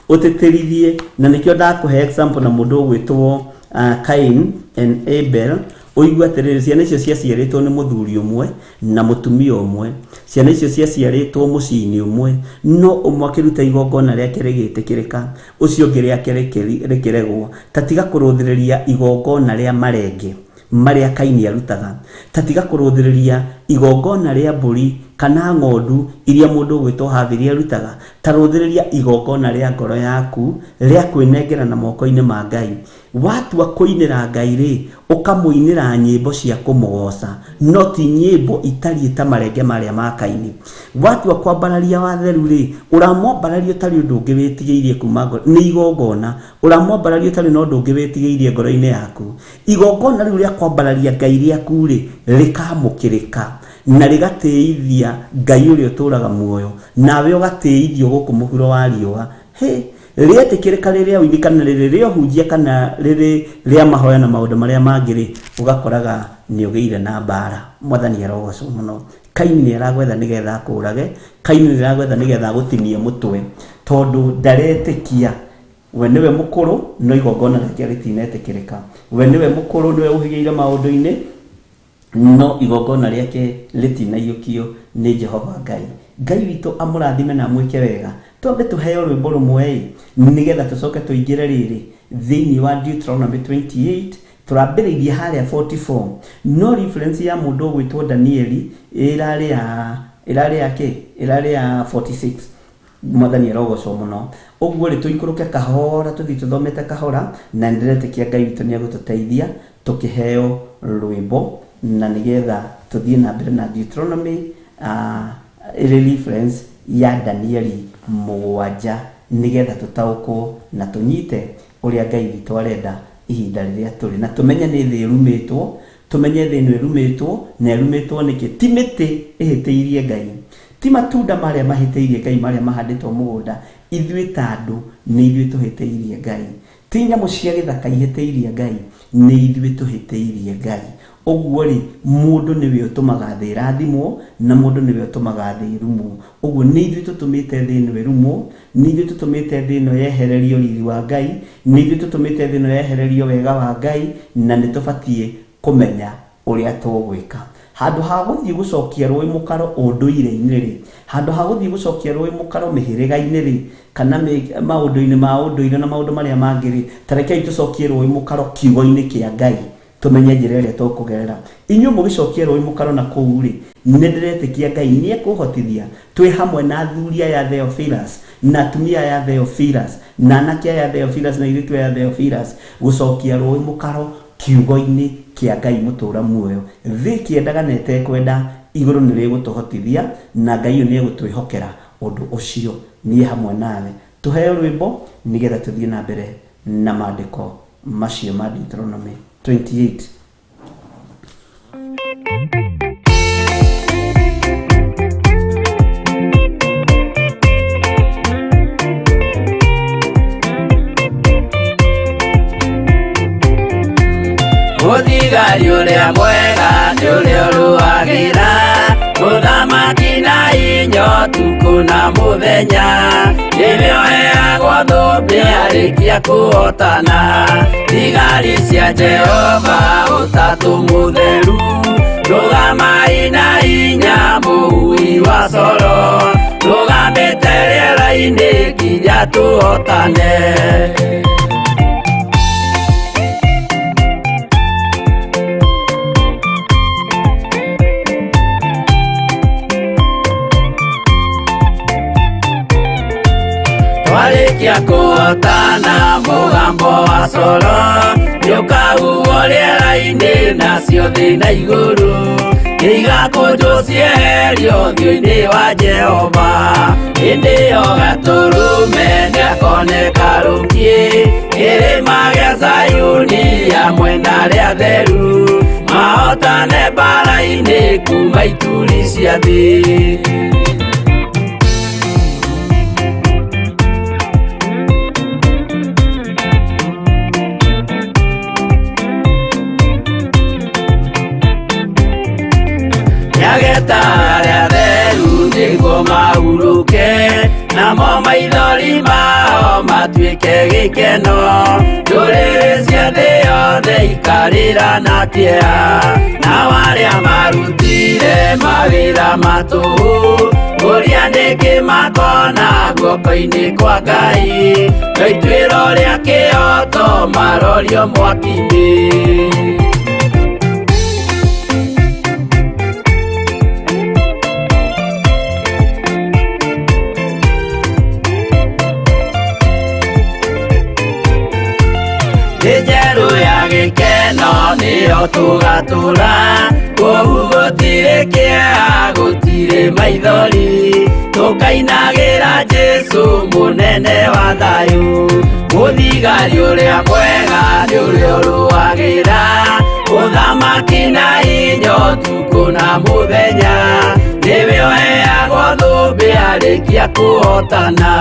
ũtĩtĩrithie, na nĩkĩo ndakũhe example na mũndũ ũgwĩtwo Cain and Abel, ũigue atĩrĩrĩ, ciana icio ciaciarĩtwo nĩ mũthuri ũmwe na mũtumia ũmwe, ciana icio ciaciarĩtwo mũciĩ-inĩ ũmwe, no ũmwe akĩruta igongona rĩake rĩgĩtĩkĩrĩka, ũcio ũngĩ rĩake rĩkĩregwo. Ta tiga kũrũthĩrĩria igongona rĩa marenge marĩa Kaini arutaga, ta tiga kũrũthĩrĩria igongona rĩa mbũri kana ng'ondu iria mũndũ ũgwĩtwo Habili arutaga. Ta rũthĩrĩria igongona rĩa ngoro yaku rĩa kwĩnengera na moko-inĩ ma Ngai. Watua kũinĩra Ngai rĩ, ũkamũinĩra nyĩmbo cia kũmũgoca, no ti nyĩmbo itariĩ ta marenge marĩa ma Kaini. Watua kwambararia watheru rĩ, ũramwambararia ũtarĩ ũndũ ũngĩ wĩtigĩirie kuma ngoro, nĩ igongona, ũramwambararia ũtarĩ na ũndũ ũngĩ wĩtigĩirie ngoro-inĩ yaku. Igongona rĩu rĩa kwambararia Ngai rĩaku rĩ, rĩkamũkĩrĩka na rĩgatĩithia Ngai ũrĩa ũtũũraga muoyo, nawe ũgatĩithio gũkũ mũhuro wa riũa. Hĩ! Rĩetĩkĩrĩka rĩ rĩa ũini kana rĩrĩ rĩa ũhunjia kana rĩrĩ rĩa mahoya na maũndũ marĩa mangĩ rĩ, ũgakoraga nĩ ũgĩire na mbara. Mwathani arogocwo mũno. Kaini nĩ aragwetha nĩgetha akũrage, Kaini nĩ aragwetha nĩgetha agũtinie mũtwe, tondũ ndaretĩkia we nĩwe mũkũrũ no igongona rĩake rĩtinetĩkĩrĩka. We nĩwe mũkũrũ, nĩwe ũhĩgĩire maũndũ-inĩ, no igongona rĩake rĩtinaiyũkio nĩ Jehova Ngai. Ngai witũ amũrathime na amwĩke wega. Twambe tũheo rwĩmbo rũmwe ĩ, nĩgetha tũcoke tũingĩre rĩrĩ thĩinĩ wa Deuteronomy 28. Tũrambĩrĩirie harĩa 44, no reference ya mũndũ ũgwĩtwo Danieli ĩrarĩ ya ĩrarĩ ya kĩ? Ĩrarĩ ya 46. Mwathani arogocwo mũno. Ũguo rĩ, tũikũrũke kahora, tũthiĩ tũthomete kahora, na nĩndĩretĩkia Ngai witũ nĩegũtũteithia tũkĩheo rwĩmbo, na nĩgetha tũthiĩ na mbere na Deuteronomy ĩrĩ reference ya Danieli 7, nĩgetha tũtaũkwo na tũnyite ũrĩa Ngai witũ arenda ihinda rĩrĩa tũrĩ, na tũmenye nĩ thĩ ĩrumĩtwo, tũmenye thĩ ĩno ĩrumĩtwo, na ĩrumĩtwo nĩkĩ? Ti mĩtĩ ĩhĩtĩirie Ngai, ti matunda marĩa mahĩtĩirie Ngai marĩa mahandĩtwo mũgũnda, ithuĩ ta andũ nĩ ithuĩ tũhĩtĩirie Ngai. Ti nyamũ cia gĩthaka ihĩtĩirie Ngai, nĩ ithuĩ tũhĩtĩirie Ngai. Ũguo rĩ, mũndũ nĩwe ũtũmaga thĩ ĩrathimwo, na mũndũ nĩwe ũtũmaga thĩ ĩrumwo. Ũguo nĩ ithuĩ tũtũmĩte thĩ ĩno ĩrumwo, nĩ ithuĩ tũtũmĩte thĩ ĩno yehererio riri wa Ngai, nĩ ithuĩ tũtũmĩte thĩ ĩno yehererio wega wa Ngai, na nĩ tũbatiĩ kũmenya ũrĩa tũgwĩka. Handũ ha gũthiĩ gũcokia rũĩ mũkaro ũndũire-inĩ rĩ, handũ ha gũthiĩ gũcokia rũĩ mũkaro mĩhĩrĩga-inĩ rĩ, kana maũndũ-inĩ ma ũndũire na maũndũ marĩa mangĩ rĩ, ta rekei tũcokie rũĩ mũkaro kiugo-inĩ kĩa Ngai, tũmenye njĩra ĩrĩa tũkũgerera. Inyuĩ mũgĩcokia rũĩ mũkaro na kũu rĩ, nĩ ndĩretĩkia Ngai nĩ ekũhotithia twĩ hamwe na athuri aya Theophilus, na atumia aya Theophilus, na anake aya Theophilus, na airĩtu aya Theophilus, gũcokia rũĩ mũkaro kiugo-inĩ kĩa Ngai mũtũũra muoyo. Thĩ ĩkĩendaga na ĩtekwenda, igũrũ nĩ rĩgũtũhotithia, na Ngai ũyũ nĩ egũtwĩhokera ũndũ ũcio. Niĩ hamwe nawe. Tũheo rwĩmbo nĩgetha tũthiĩ na mbere na maandĩko macio ma Deuteronomy 28. Mũthigari ũrĩa mwega nĩ ũrĩa ũrũagĩra mũthamaki na inya ũtukũ na mũthenya, nĩwe ũheagwo thũmbĩ arĩkia kũhotana. Thigari cia Jehova ũtatũ mũtheru, rũgamai na inya mũhui wa coro, rũgamĩte rĩera-inĩ nginya tũhotane. Twarĩkia kũhotana mũgambo wa coro nĩũkahuhwo rĩera-inĩ, nacio thĩ na igũrũ nĩigakũnjwo cieherio ũthiũ-inĩ wa Jehova. Hĩndĩ ĩyo Gatũrũme nĩakoneka rũkiĩ kĩrĩma gĩa Zayuni hamwe na arĩa atheru, mahotane mbara-inĩ kuma ituri cia thĩ. Nĩageta arĩa atheru nĩguo mahurũke, namo maithori mao matuĩke gĩkeno. Ndũrĩrĩ cia thĩ yothe ikarĩra na kĩeha, nao arĩa marutire mawĩra ma tũhũ, ũrĩa nĩkĩ makona guoko-inĩ kwa Ngai, no ituĩro rĩa kĩhooto marorio mwaki-inĩ. gĩkeno nĩyo tũgatũra kũu gũtirĩ kĩeha gũtirĩ maithori tũkainagĩra Jesũ mũnene wa thayũ mũthigari ũrĩa mwega nĩ ũrĩa ũrũagĩra ũthamaki na inya ũtukũ na mũthenya nĩwe ũheagwo thũmbĩ arĩkia kũhotana.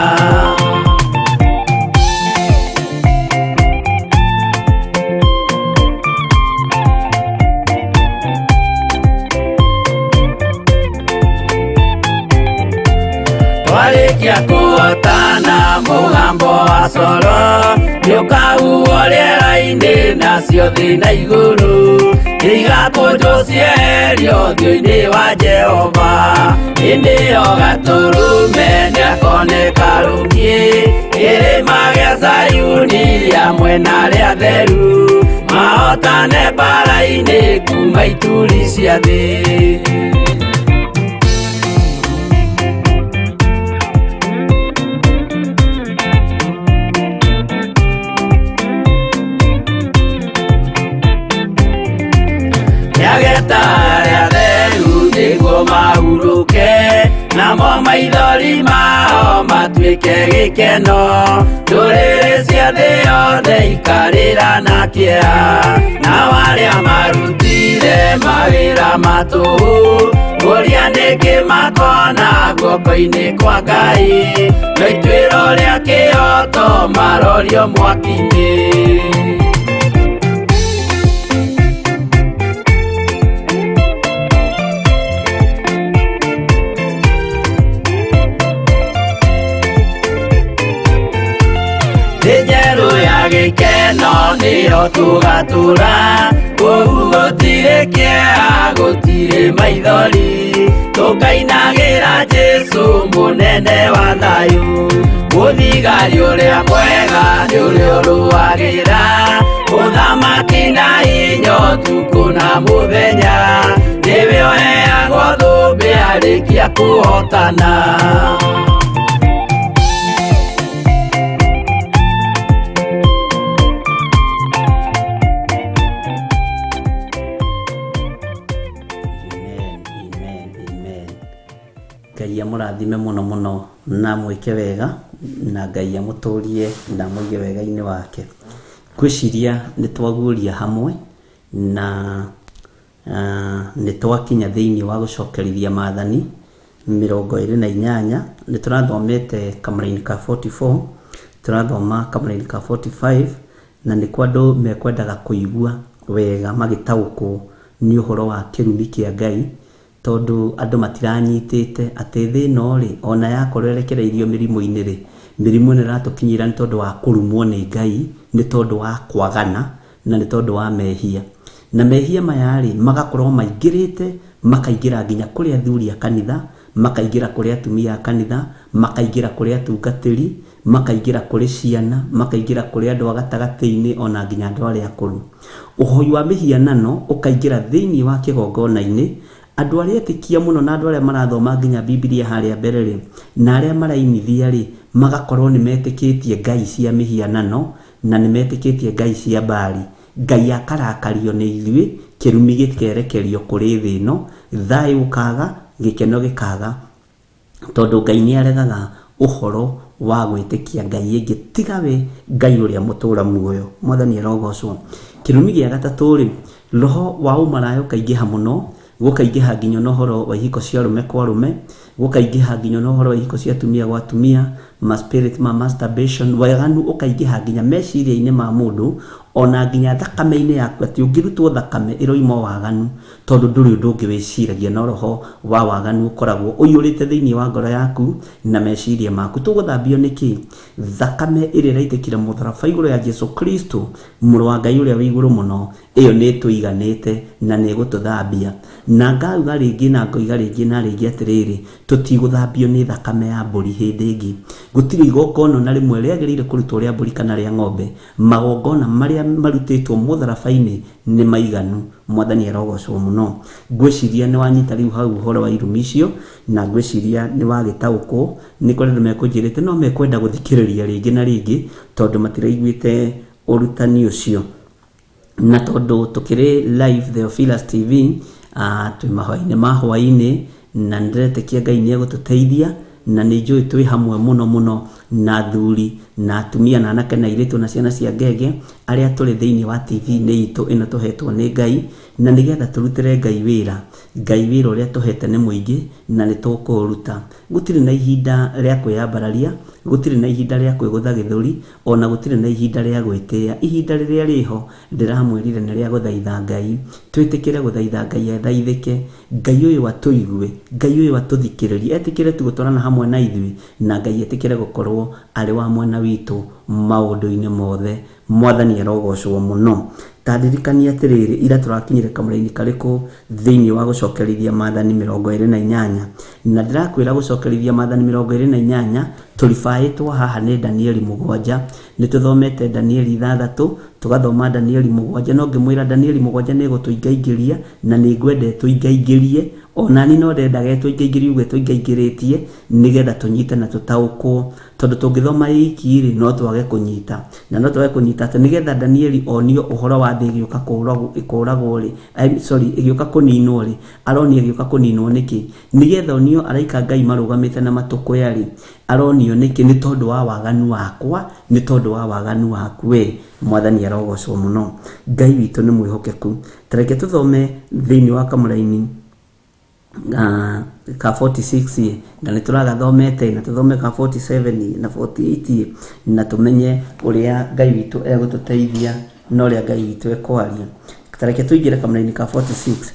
Twarĩkia kũhotana mũgambo wa coro nĩũkahuhwo rĩera-inĩ nacio thĩ na igũrũ igakũnjwo cieherio ũthiũ-inĩ wa Jehova hĩndĩ ĩyo gatũrũme nĩakoneka rũgiĩ kĩrĩma gĩa Zayuni hamwe na arĩa atheru mahotane mbara-inĩ kuma ituri cia thĩ. Nĩageta arĩa atheru nĩguo mahurũke namo maithori mao matuĩke gĩkeno ndũrĩrĩ cia thĩ yothe ikarĩra na kĩeha nao arĩa marutire mawĩra ma tũhũ ngũria nĩkĩ makona guoko-inĩ kwa Ngai no ituĩro rĩa kĩhoto marorio mwaki-inĩ. Thĩ njerũ ya gĩkeno nĩyo tũgatũra kũu gũtirĩ kĩeha gũtirĩ maithori tũkainagĩra Jesũ mũnene wa thayũ mũthigari ũrĩa mwega nĩ ũrĩa ũrũagĩra ũthamaki na inya ũtukũ na mũthenya nĩwe ũheagwo thũmbĩ arĩkia kũhotana. Amen, amen, amen. Ngai amũrathime mũno mũno na amwĩke wega na Ngai amũtũrie na amũige wega-inĩ wake. Ngwĩciria nĩ twaguũria hamwe na nĩ twakinya thĩinĩ wa gũcokerithia maathani 28. Nĩ tũrathomete kamũraini ka 44, tũrathoma kamũraini ka 45 na nĩkuo andũ mekwendaga kũigua wega magĩtaũkwo nĩ ũhoro wa kĩrumi kĩa Ngai tondũ andũ matiranyitĩte atĩ thĩ ĩno rĩ ona yakorwo ĩrekereirio mĩrimũ-inĩ rĩ mĩrimũ ĩno ĩratũkinyĩra nĩ tondũ wa kũrumwo nĩ Ngai nĩ tondũ wa kwagana na nĩ tondũ wa mehia na mehia maya rĩ magakorwo maingĩrĩte makaingĩra nginya kũrĩ athuri a kanitha makaingĩra kũrĩ atumia a kanitha makaingĩra kũrĩ atungatĩri makaingĩra kũrĩ ciana makaingĩra kũrĩ andũ a gatagatĩ-inĩ ona nginya andũ arĩa akũrũ. Ũhoi wa mĩhianano ũkaingĩra thĩinĩ wa kĩgongona-inĩ andũ arĩa etĩkia mũno na andũ arĩa marathoma nginya Bibilia harĩa mbere rĩ na arĩa marainithia rĩ magakorwo nĩ metĩkĩtie ngai cia mĩhianano na nĩ metĩkĩtie ngai cia Baali. Ngai akarakario nĩ ithuĩ kĩrumi gĩkerekerio kũrĩ thĩ ĩno thayũ ũkaga gĩkeno gĩkaga tondũ Ngai nĩ aregaga ũhoro wa gwĩtĩkia Ngai ĩngĩ tiga we Ngai ũrĩa mũtũra muoyo. Mwathani arogocwo. Kĩrumi gĩa gatatũ rĩ roho wa ũmaraya ũkaingĩha mũno gũkaingĩha nginya na ũhoro wa ihiko cia arũme kwa arũme gũkaingĩha nginya na ũhoro wa ihiko cia atumia gwa atumia ma spirit ma masturbation waganu ũkaingĩha nginya meciria-inĩ ma mũndũ ona nginya thakame-inĩ yaku atĩ ũngĩrutwo thakame ĩroima waganu tondũ ndũrĩ ũndũ ũngĩ wĩciragia no roho wa waganu ũkoragwo ũiyũrĩte thĩinĩ wa ngoro yaku na meciria maku. Tũgũthambio nĩkĩ? Thakame ĩrĩa ĩraitĩkire mũtharaba igũrũ ya Jesu Kristo mũrũ wa Ngai ũrĩa wĩ igũrũ mũno ĩyo nĩ ĩtũiganĩte na nĩ ĩgũtũthambia. Na ngauga rĩngĩ na ngoiga rĩngĩ na rĩngĩ atĩrĩrĩ tũtigũthambio nĩ thakame ya mbũri hĩndĩ ĩngĩ. Gũtirĩ igongona na rĩmwe rĩagĩrĩire kũrutwo rĩa mbũri kana rĩa ng'ombe. Magongona marĩa marutĩtwo mũtharaba-inĩ nĩ maiganu. Mwathani arogocwo mũno. Ngwĩciria nĩ wanyita rĩu hau ũhoro wa irumi icio na ngwĩciria nĩ wagĩtaũkwo. Nĩ kũrĩ andũ mekũnjĩrĩte no mekwenda gũthikĩrĩria rĩngĩ na rĩngĩ tondũ matiraiguĩte ũrutani ũcio. Na tondũ tũkĩrĩ live Theophilus TV, twĩ mahwainĩ ma hwainĩ, na nĩndĩretĩkia Ngai nĩ egũtũteithia, na nĩ njũĩ twĩ hamwe mũno mũno na athuri na atumia na anake na airĩtu na ciana cia ngenge arĩa tũrĩ thĩinĩ wa TV-inĩ itũ ĩno tũhetwo nĩ Ngai, na nĩgetha tũrutĩre Ngai wĩra. Ngai wĩra ũrĩa atũhete nĩ mũingĩ na nĩ tũkũũruta. Gũtirĩ na ihinda rĩa kwĩyambararia, gũtirĩ na ihinda rĩa kwĩgũtha gĩthũri, O na gũtirĩ na ihinda rĩa gwĩtĩa. Ihinda rĩrĩa rĩho, ndĩramwĩrire nĩ rĩa gũthaitha Ngai. Twĩtĩkĩre gũthaitha Ngai athaithĩke. Ngai ũyũ atũigue. Ngai ũyũ atũthikĩrĩrie. Etĩkĩre tu gũtwarana hamwe na ithuĩ, na Ngai etĩkĩre gũkorwo arĩ wa mwena witũ maũndũ-inĩ mothe. Mwathani arogocwo mũno. Ta ndirikania atĩrĩrĩ, ira tũrakinyire kamũra-inĩ karĩkũ thĩinĩ wa gũcokerithia maathani 28? Na ndĩrakwĩra gũcokerithia maathani 28 tũribaĩtwo haha nĩ Danieli 7. Nĩ tũthomete Danieli 6, tũgathoma Danieli 7, no ngĩmwĩra Danieli 7 nĩ ĩgũtũingaingĩria, na nĩ ngwenda ĩtũingaingĩrie. O nani no ndendaga ĩtũingaingĩrie ũguo ĩtũingaingĩrĩtie, nĩgetha tũnyite na tũtaũkwo. Tondũ tũngĩthoma ĩ iki-rĩ, no twage kũnyita. Na no twage kũnyita atĩ nĩgetha Danieli onio ũhoro wa thĩ ĩgĩũka kũũragwo-rĩ, sorry, ĩgĩũka kũninwo-rĩ, aronio ĩgĩũka kũninwo nĩkĩ? Nĩgetha onio araika a Ngai marũgamĩte na matũkũya-rĩ, aronio nĩkĩ? Nĩ tondũ wa waganu wakwa, nĩ tondũ wa waganu waku wee. Mwathani arogocwo mũno. Ngai witũ nĩ mwĩhokeku. Ta reke tũthome thĩinĩ wa kamũraini ka 46 na nĩ tũragathomete, na tũthome ka 47 na 48 na tũmenye ũrĩa Ngai witũ egũtũteithia na ũrĩa Ngai witũ ekwaria. Ta reke tũingĩre kamũraini ka 46.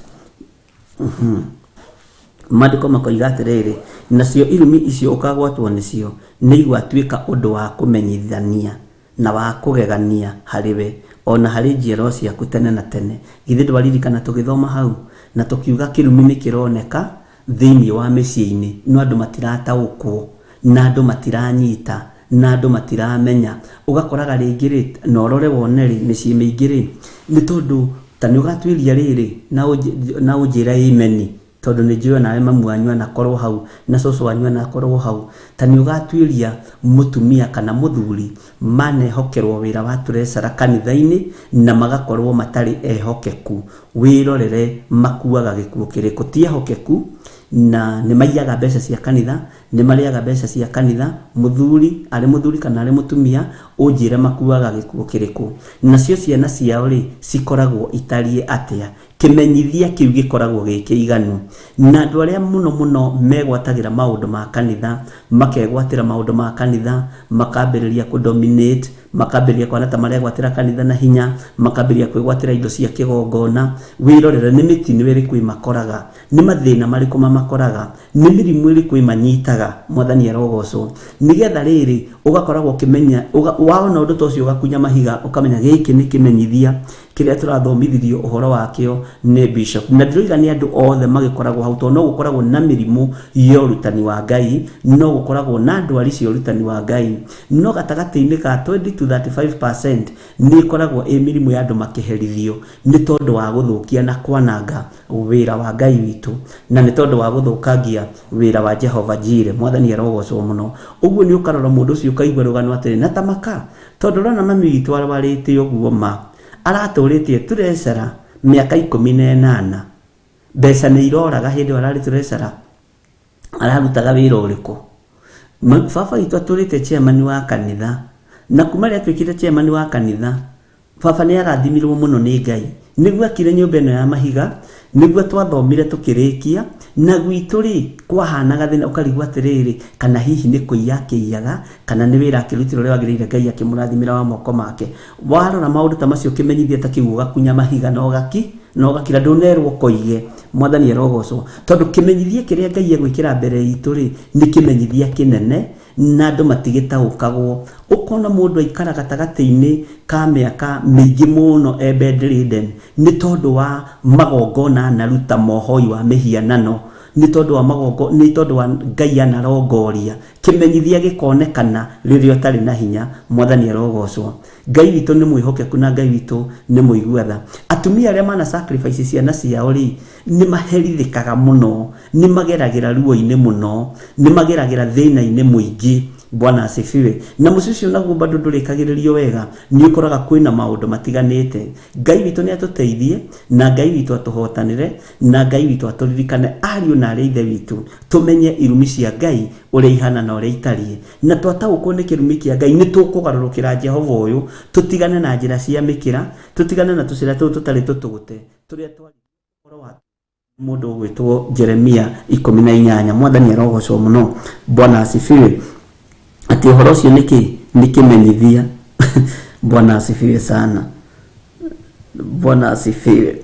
Maandĩko makoiga atĩrĩrĩ, nacio irumi icio ũkagwatwo nĩcio nĩigatuĩka ũndũ wa kũmenyithania na wa kũgegania harĩ we, o na harĩ njiarwa ciaku tene na tene. Githĩ ndwaririkana tũgĩthoma hau, na tũkiuga kĩrumi nĩ kĩroneka thĩinĩ wa mĩciĩ-inĩ, no andũ matirataũkwo, na andũ matiranyita, na andũ matiramenya. Ũgakoraga rĩngĩ-rĩ, na ũrore wone-rĩ, mĩciĩ mĩingĩ-rĩ, nĩ tondũ ta nĩ ũgatuĩria rĩrĩ, na ũnjĩre ĩmeni, tondũ nĩ njũĩ onawe mamu wanyu anakorwo hau, na cũcũ wanyu anakorwo hau. Ta nĩ ũgatuĩria mũtumia kana mũthuri manehokerwo wĩra wa treasurer kanitha-inĩ na magakorwo matarĩ ehokeku, wĩrorere makuaga gĩkuũ kĩrĩkũ. Ti ehokeku na nĩ maiyaga mbeca cia kanitha, nĩ marĩaga mbeca cia kanitha, mũthuri arĩ mũthuri kana arĩ mũtumia, ũnjĩre makuaga gĩkuũ kĩrĩkũ. Nacio ciana ciao rĩ, cikoragwo itariĩ atĩa? Kĩmenyithia kĩu gĩkoragwo gĩ kĩiganu. Na andũ arĩa mũno mũno megwatagĩra maũndũ ma kanitha, makegwatĩra maũndũ ma kanitha, makambĩrĩria kũ dominate, makambĩrĩria kũhana ta maregwatĩra kanitha na hinya, makambĩrĩria kwĩgwatĩra indo cia kĩgongona, wĩrorere nĩ mĩtino ĩrĩkũ ĩmakoraga, nĩ mathĩna marĩkũ mamakoraga, nĩ mĩrimũ ĩrĩkũ ĩmanyitaga, Mwathani arogocwo. Nĩgetha rĩrĩ, ũgakoragwo ũkĩmenya, waona ũndũ ta ũcio ũgakunya mahiga, ũkamenya gĩkĩ nĩ kĩmenyithia kĩrĩa tũrathomithirio ũhoro wakĩo nĩ bishop. Na ndiroiga nĩ andũ othe magĩkoragwo hau, tondũ no gũkoragwo na mĩrimũ ya ũrutani wa Ngai, no gũkoragwo na ndwari cia ũrutani wa Ngai, no gatagatĩ-inĩ ka 20 to 35% nĩ ĩkoragwo ĩ mĩrimũ ya andũ makĩherithio nĩ tondũ wa gũthũkia na kwananga wĩra wa Ngai witũ, na nĩ tondũ wa gũthũkangia wĩra wa Jehova Jireh. Mwathani arogocwo mũno. Ũguo nĩ ũkarora mũndũ ũcio ũkaigua rũgano atĩrĩ, na ta maka, tondũ ũrona mami witũ arwarĩte ũguo ma, aratũrĩte e treasurer mĩaka 18, mbeca nĩ iroraga hĩndĩ ĩyo ararĩ treasurer, ararutaga wĩra ũrĩkũ? Baba witũ atũrĩte chairman wa kanitha, na kuma rĩrĩa atuĩkire chairman wa kanitha, Baba nĩ arathimirwo mũno nĩ Ngai. Nĩguo akire nyũmba ĩno ya mahiga, nĩguo twathomire tũkĩrĩkia, na gwitũ rĩ, kwahanaga thĩna ũkarigwo atĩrĩrĩ, kana hihi nĩ kũiya akĩiyaga, kana nĩ wĩra akĩrutire ũrĩa wagĩrĩire Ngai akĩmũrathimĩra wa moko make. Warora maũndũ ta macio kĩmenyithia ta kĩu ũgakunya mahiga na ũgaki, na ũgakira ndũnerwo ũkoige. Mwathani arogocwo. Tondũ kĩmenyithia kĩrĩa Ngai egwĩkĩra mbere itũ rĩ, nĩ kĩmenyithia kĩnene, na andũ matigĩtaũkagwo. Ũkona mũndũ aikara gatagatĩ-inĩ ka mĩaka mĩingĩ mũno e bedridden nĩ tondũ wa magongona anaruta ma ũhoi wa mĩhianano, nĩ tondũ wa magongo, nĩ tondũ wa Ngai anarongoria. Kĩmenyithia gĩkonekana rĩrĩa ũtarĩ na hinya. Mwathani arogocwo. Ngai witũ nĩ mwĩhokeku na Ngai witũ nĩ mũigua tha. Atumia arĩa mana sacrifice ciana ciao rĩ, nĩ maherithĩkaga mũno, nĩ mageragĩra ruo-inĩ mũno, nĩ mageragĩra thĩna-inĩ mũingĩ. Bwana asifiwe. Na mũciĩ ũcio naguo bado ndũrĩkagĩrĩrio wega, nĩ ũkoraga kwĩna maũndũ matiganĩte. Ngai witũ nĩ atũteithie, na Ngai witũ atũhotanĩre, na Ngai witũ atũririkane ariũ na arĩ a ithe witũ, tũmenye irumi cia Ngai ũrĩa ihana na ũrĩa itariĩ. Na twataũkwo nĩ kĩrumi kĩa Ngai, nĩ tũkũgarũrũkĩra Jehova ũyũ, tũtigane na njĩra cia mĩkĩra, tũtigane na tũcĩra tũu tũtarĩ tũtũgũte, tũrĩa twarĩ ũhoro wa mũndũ ũgwĩtwo Jeremia 18. Mwathani arogocwo mũno. Bwana asifiwe. Atĩ ũhoro ũcio nĩ kĩ? Nĩ kĩmenyithia. Bwana asifiwe sana. Bwana asifiwe.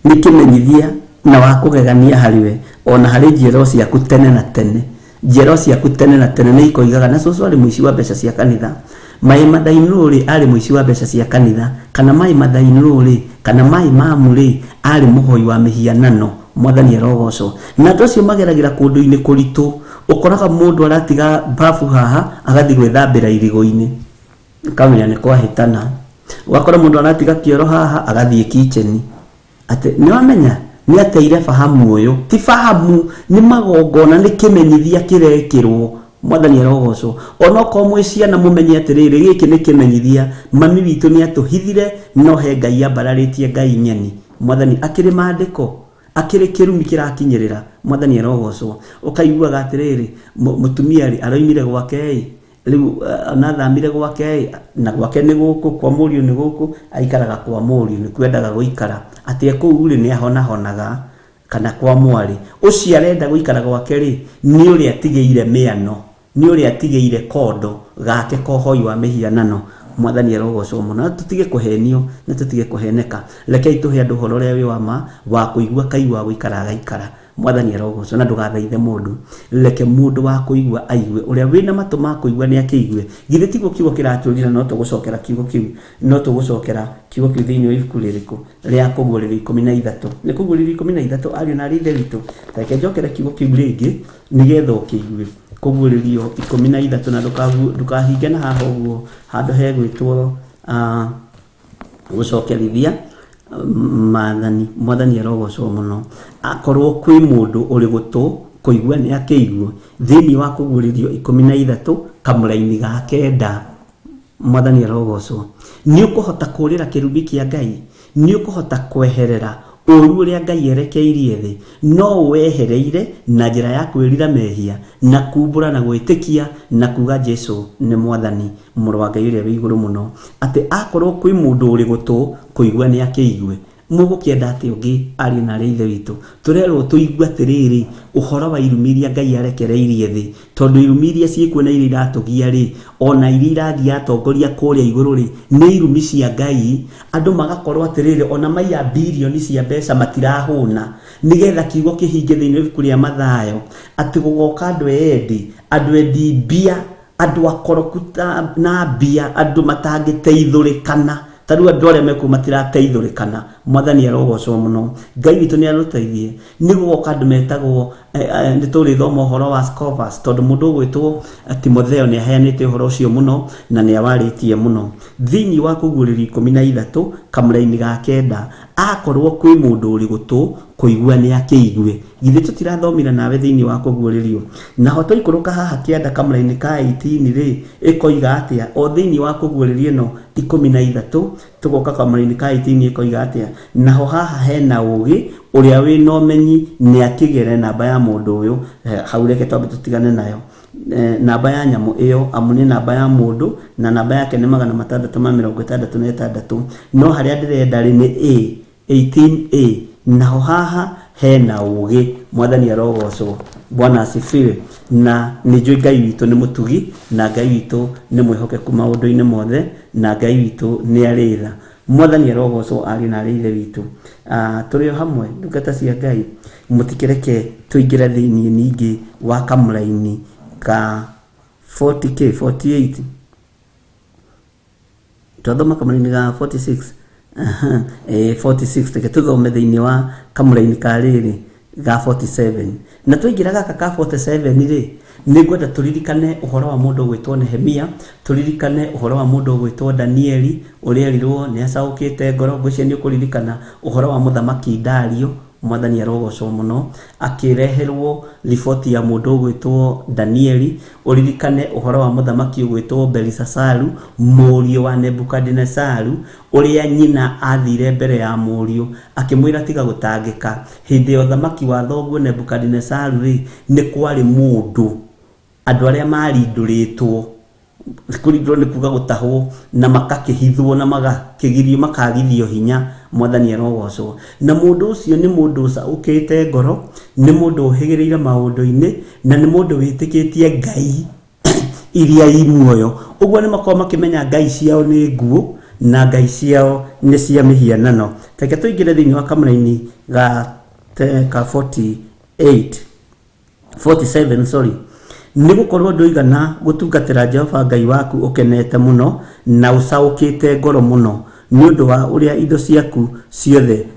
Nĩ kĩmenyithia na wa kũgegania harĩ we ona harĩ njiarwa ciaku tene na tene. Njiarwa ciaku tene na tene nĩ ikoigaga, na cũcũ arĩ mũici wa mbeca cia kanitha, my mother in law rĩ arĩ mũici wa mbeca cia kanitha, kana my mother in law rĩ, kana my mum rĩ arĩ mũhoi wa mĩhianano. Mwathani arogocwo. Na andũ acio mageragĩra kũndũ-inĩ kũritũ, ũkoraga mũndũ aratiga babu haha agathiĩ gwĩthambĩra irigũ-inĩ, ũkamenya nĩ kwahĩtana. Ũgakora mũndũ aratiga kĩoro haha agathiĩ kitchen. Atĩ nĩ wamenya nĩ ateire fahamu ũyũ, ti fahamu, nĩ magongona, nĩ kĩmenyithia kĩrekĩrwo. Mwathani arogocwo. Onokorwo mwĩ ciana mũmenye atĩrĩrĩ, gĩkĩ nĩ kĩmenyithia, mami witũ nĩ atũhithire, no he Ngai ambararĩtie Ngai nyeni. Mwathani akĩrĩ maandĩko, akĩrĩ kĩrumi kĩrakinyĩrĩra. Mwathani arogocwo. Ũkaiguaga atĩrĩrĩ, mũtumia rĩ, aroimire gwake ĩ, rĩu ona athamire gwake ĩ, na gwake nĩ gũkũ, kwa mũriũ nĩ gũkũ, aikaraga kwa mũriũ, nĩkuo endaga gũikara. Atĩ e kũu rĩ, nĩ ahonahonaga, kana kwa mwarĩ. Ũcio arenda gũikara gwake rĩ, nĩ ũrĩa atigĩire mĩano, nĩ ũrĩa atigĩire kondo gake ka ũhoi wa mĩhianano. Mwathani arogocwo mũno. Na tũtige kũhenio, na tũtige kũheneka. Rekei tũhe andũ ũhoro ũrĩa wĩ wa ma, wa kũigua akaigua, wa gũikara agaikara. Mwathani arogocwo. Na ndũgathaithe mũndũ, reke mũndũ wa kũigua aigue, ũrĩa wĩna matũ ma kũigua nĩ akĩigue. Githĩ tiguo kiugo kĩratwĩrire? No tũgũcokera kiugo kĩu, no tũgũcokera kiugo kĩu thĩinĩ wa ibuku rĩrĩkũ? Rĩa Kũguũrĩrio 13. Nĩ Kũguũrĩrio 13, ariũ na arĩ ithe witũ. Reke njokere kiugo kĩu rĩngĩ nĩgetha ũkĩigue. Kũguũrĩrio 13, na ndũkahinge na haha ũguo handũ hegwĩtwo gũcokerithia maathani. Mwathani arogocwo mũno. Akorwo kwĩ mũndũ ũrĩ gũtũ kũigua nĩ akĩigue. Thĩinĩ wa Kũguũrĩrio 13 kamũraini ga 9. Mwathani arogocwo. Nĩ ũkũhota kũũrĩra kĩrumi kĩa Ngai? Nĩ ũkũhota kweherera ũũru ũrĩa Ngai erekeirie thĩ? No ũwehereire na njĩra ya kwĩrira mehia na kumbũra na gwĩtĩkia na kuga Jesu nĩ Mwathani, Mũrũ wa Ngai ũrĩa wĩ igũrũ mũno. Atĩ akorwo kwĩ mũndũ ũrĩ gũtũ kũigua nĩ akĩigue. Mũgũkĩenda atĩa ũngĩ, ariũ na aarĩ a Ithe witũ? Tũrerwo tũigue atĩrĩrĩ, ũhoro wa irumi iria Ngai arekereirie thĩ, tondũ irumi iria ciĩkuo na iria iratũgia-rĩ, o na iria iragia atongoria kũrĩa igũrũ-rĩ, nĩ irumi cia Ngai. Andũ magakorwo atĩrĩrĩ, o na maiya bilioni cia mbeca matirahũna, nĩgetha kiugo kĩhinge thĩinĩ wa ibuku rĩa Mathayo, atĩ gũgoka andũ eyendi, andũ endi mbia, andũ akoroku na mbia, andũ matangĩteithũrĩkana. Ta rĩu andũ arĩa mekuo matirateithũrĩkana. Mwathani arogocwo mũno. Ngai witũ nĩ arũteithie. Nĩ gũgoka andũ metagwo, nĩ tũrĩthoma ũhoro wa Scoffers, tondũ mũndũ ũgwĩtwo Timotheo nĩ aheanĩte ũhoro ũcio mũno na nĩ awarĩtie mũno. Thĩinĩ wa Kũguũrĩrio 13 kamũraini ga 9, akorwo kwĩ mũndũ ũrĩ gũtũ kũigua nĩ akĩigue. Githĩ tũtirathomire nawe thĩinĩ wa Kũguũrĩrio? Naho twaikũrũka haha kĩanda kamũraini ka 18 rĩ, ĩkoiga atĩa? O thĩinĩ wa Kũguũrĩrio ĩno 13, tũgoka kamũraini ka 18 ĩkoiga atĩa? Naho haha hena ũũgĩ, ũrĩa wĩna ũmenyi nĩ akĩgere namba ya mũndũ ũyũ. Hau reke twambe tũtigane nayo. Namba ya nyamũ ĩyo, amu nĩ namba ya mũndũ, na namba yake nĩ 666. No harĩa ndĩrenda rĩ nĩ A. 18a. Naho haha hena ũũgĩ. Mwathani arogocwo. Bwana asifiwe. Na nĩ njũĩ Ngai witũ nĩ mũtugi, na Ngai witũ nĩ mwĩhokeku maũndũ-inĩ mothe, na Ngai witũ nĩ arĩ tha. Mwathani arogocwo ariũ na arĩ ithe witũ. Tũrĩ o hamwe ndungata cia Ngai, mũtikĩreke tũingĩre thĩinĩ ningĩ wa kamũraini ka 40k, 48. Twathoma kamũraini ga 46. Aha, 46, reke tũthome thĩinĩ wa kamũraini ka rĩrĩ ga 47. Na twaingĩra gaka ka 47 rĩ, nĩ ngwenda tũririkane ũhoro wa mũndũ ũgwĩtwo Nehemia, tũririkane ũhoro wa mũndũ ũgwĩtwo Danieli, ũrĩa erirwo nĩ acaũkĩte ngoro. Ngwĩciria nĩ ũkũririkana ũhoro wa mũthamaki Dario. Mwathani arogocwo mũno, akĩreherwo riboti ya mũndũ ũgwĩtwo Danieli. Ũririkane ũhoro wa mũthamaki ũgwĩtwo Belisasaru, mũriũ wa Nebukadinesaru, ũrĩa nyina athire mbere ya mũriũ akĩmwĩra tiga gũtangĩka. Hĩndĩ ya ũthamaki wa thoguo Nebukadinesaru rĩ, nĩ kwarĩ mũndũ, andũ arĩa marindũrĩtwo, kũrindũrwo nĩ kuga gũtahwo, na makakĩhithwo na magakĩgirio, makagithio hinya. Mwathani arogocwo. Na mũndũ ũcio nĩ mũndũ ũcaũkĩte ngoro, nĩ mũndũ ũhĩgĩrĩire maũndũ-inĩ, na nĩ mũndũ wĩtĩkĩtie Ngai iria i muoyo. Ũguo nĩ makoragwo makĩmenya ngai ciao nĩ nguũ na ngai ciao nĩ cia mĩhianano. Reke tũingĩre thĩinĩ wa kamũraini ga ka 48 47, sorry. Nĩ gũkorwo ndũigana gũtungatĩra Jehova Ngai waku ũkenete mũno na ũcaũkĩte ngoro mũno nĩ ũndũ wa ũrĩa indo ciaku ciothe.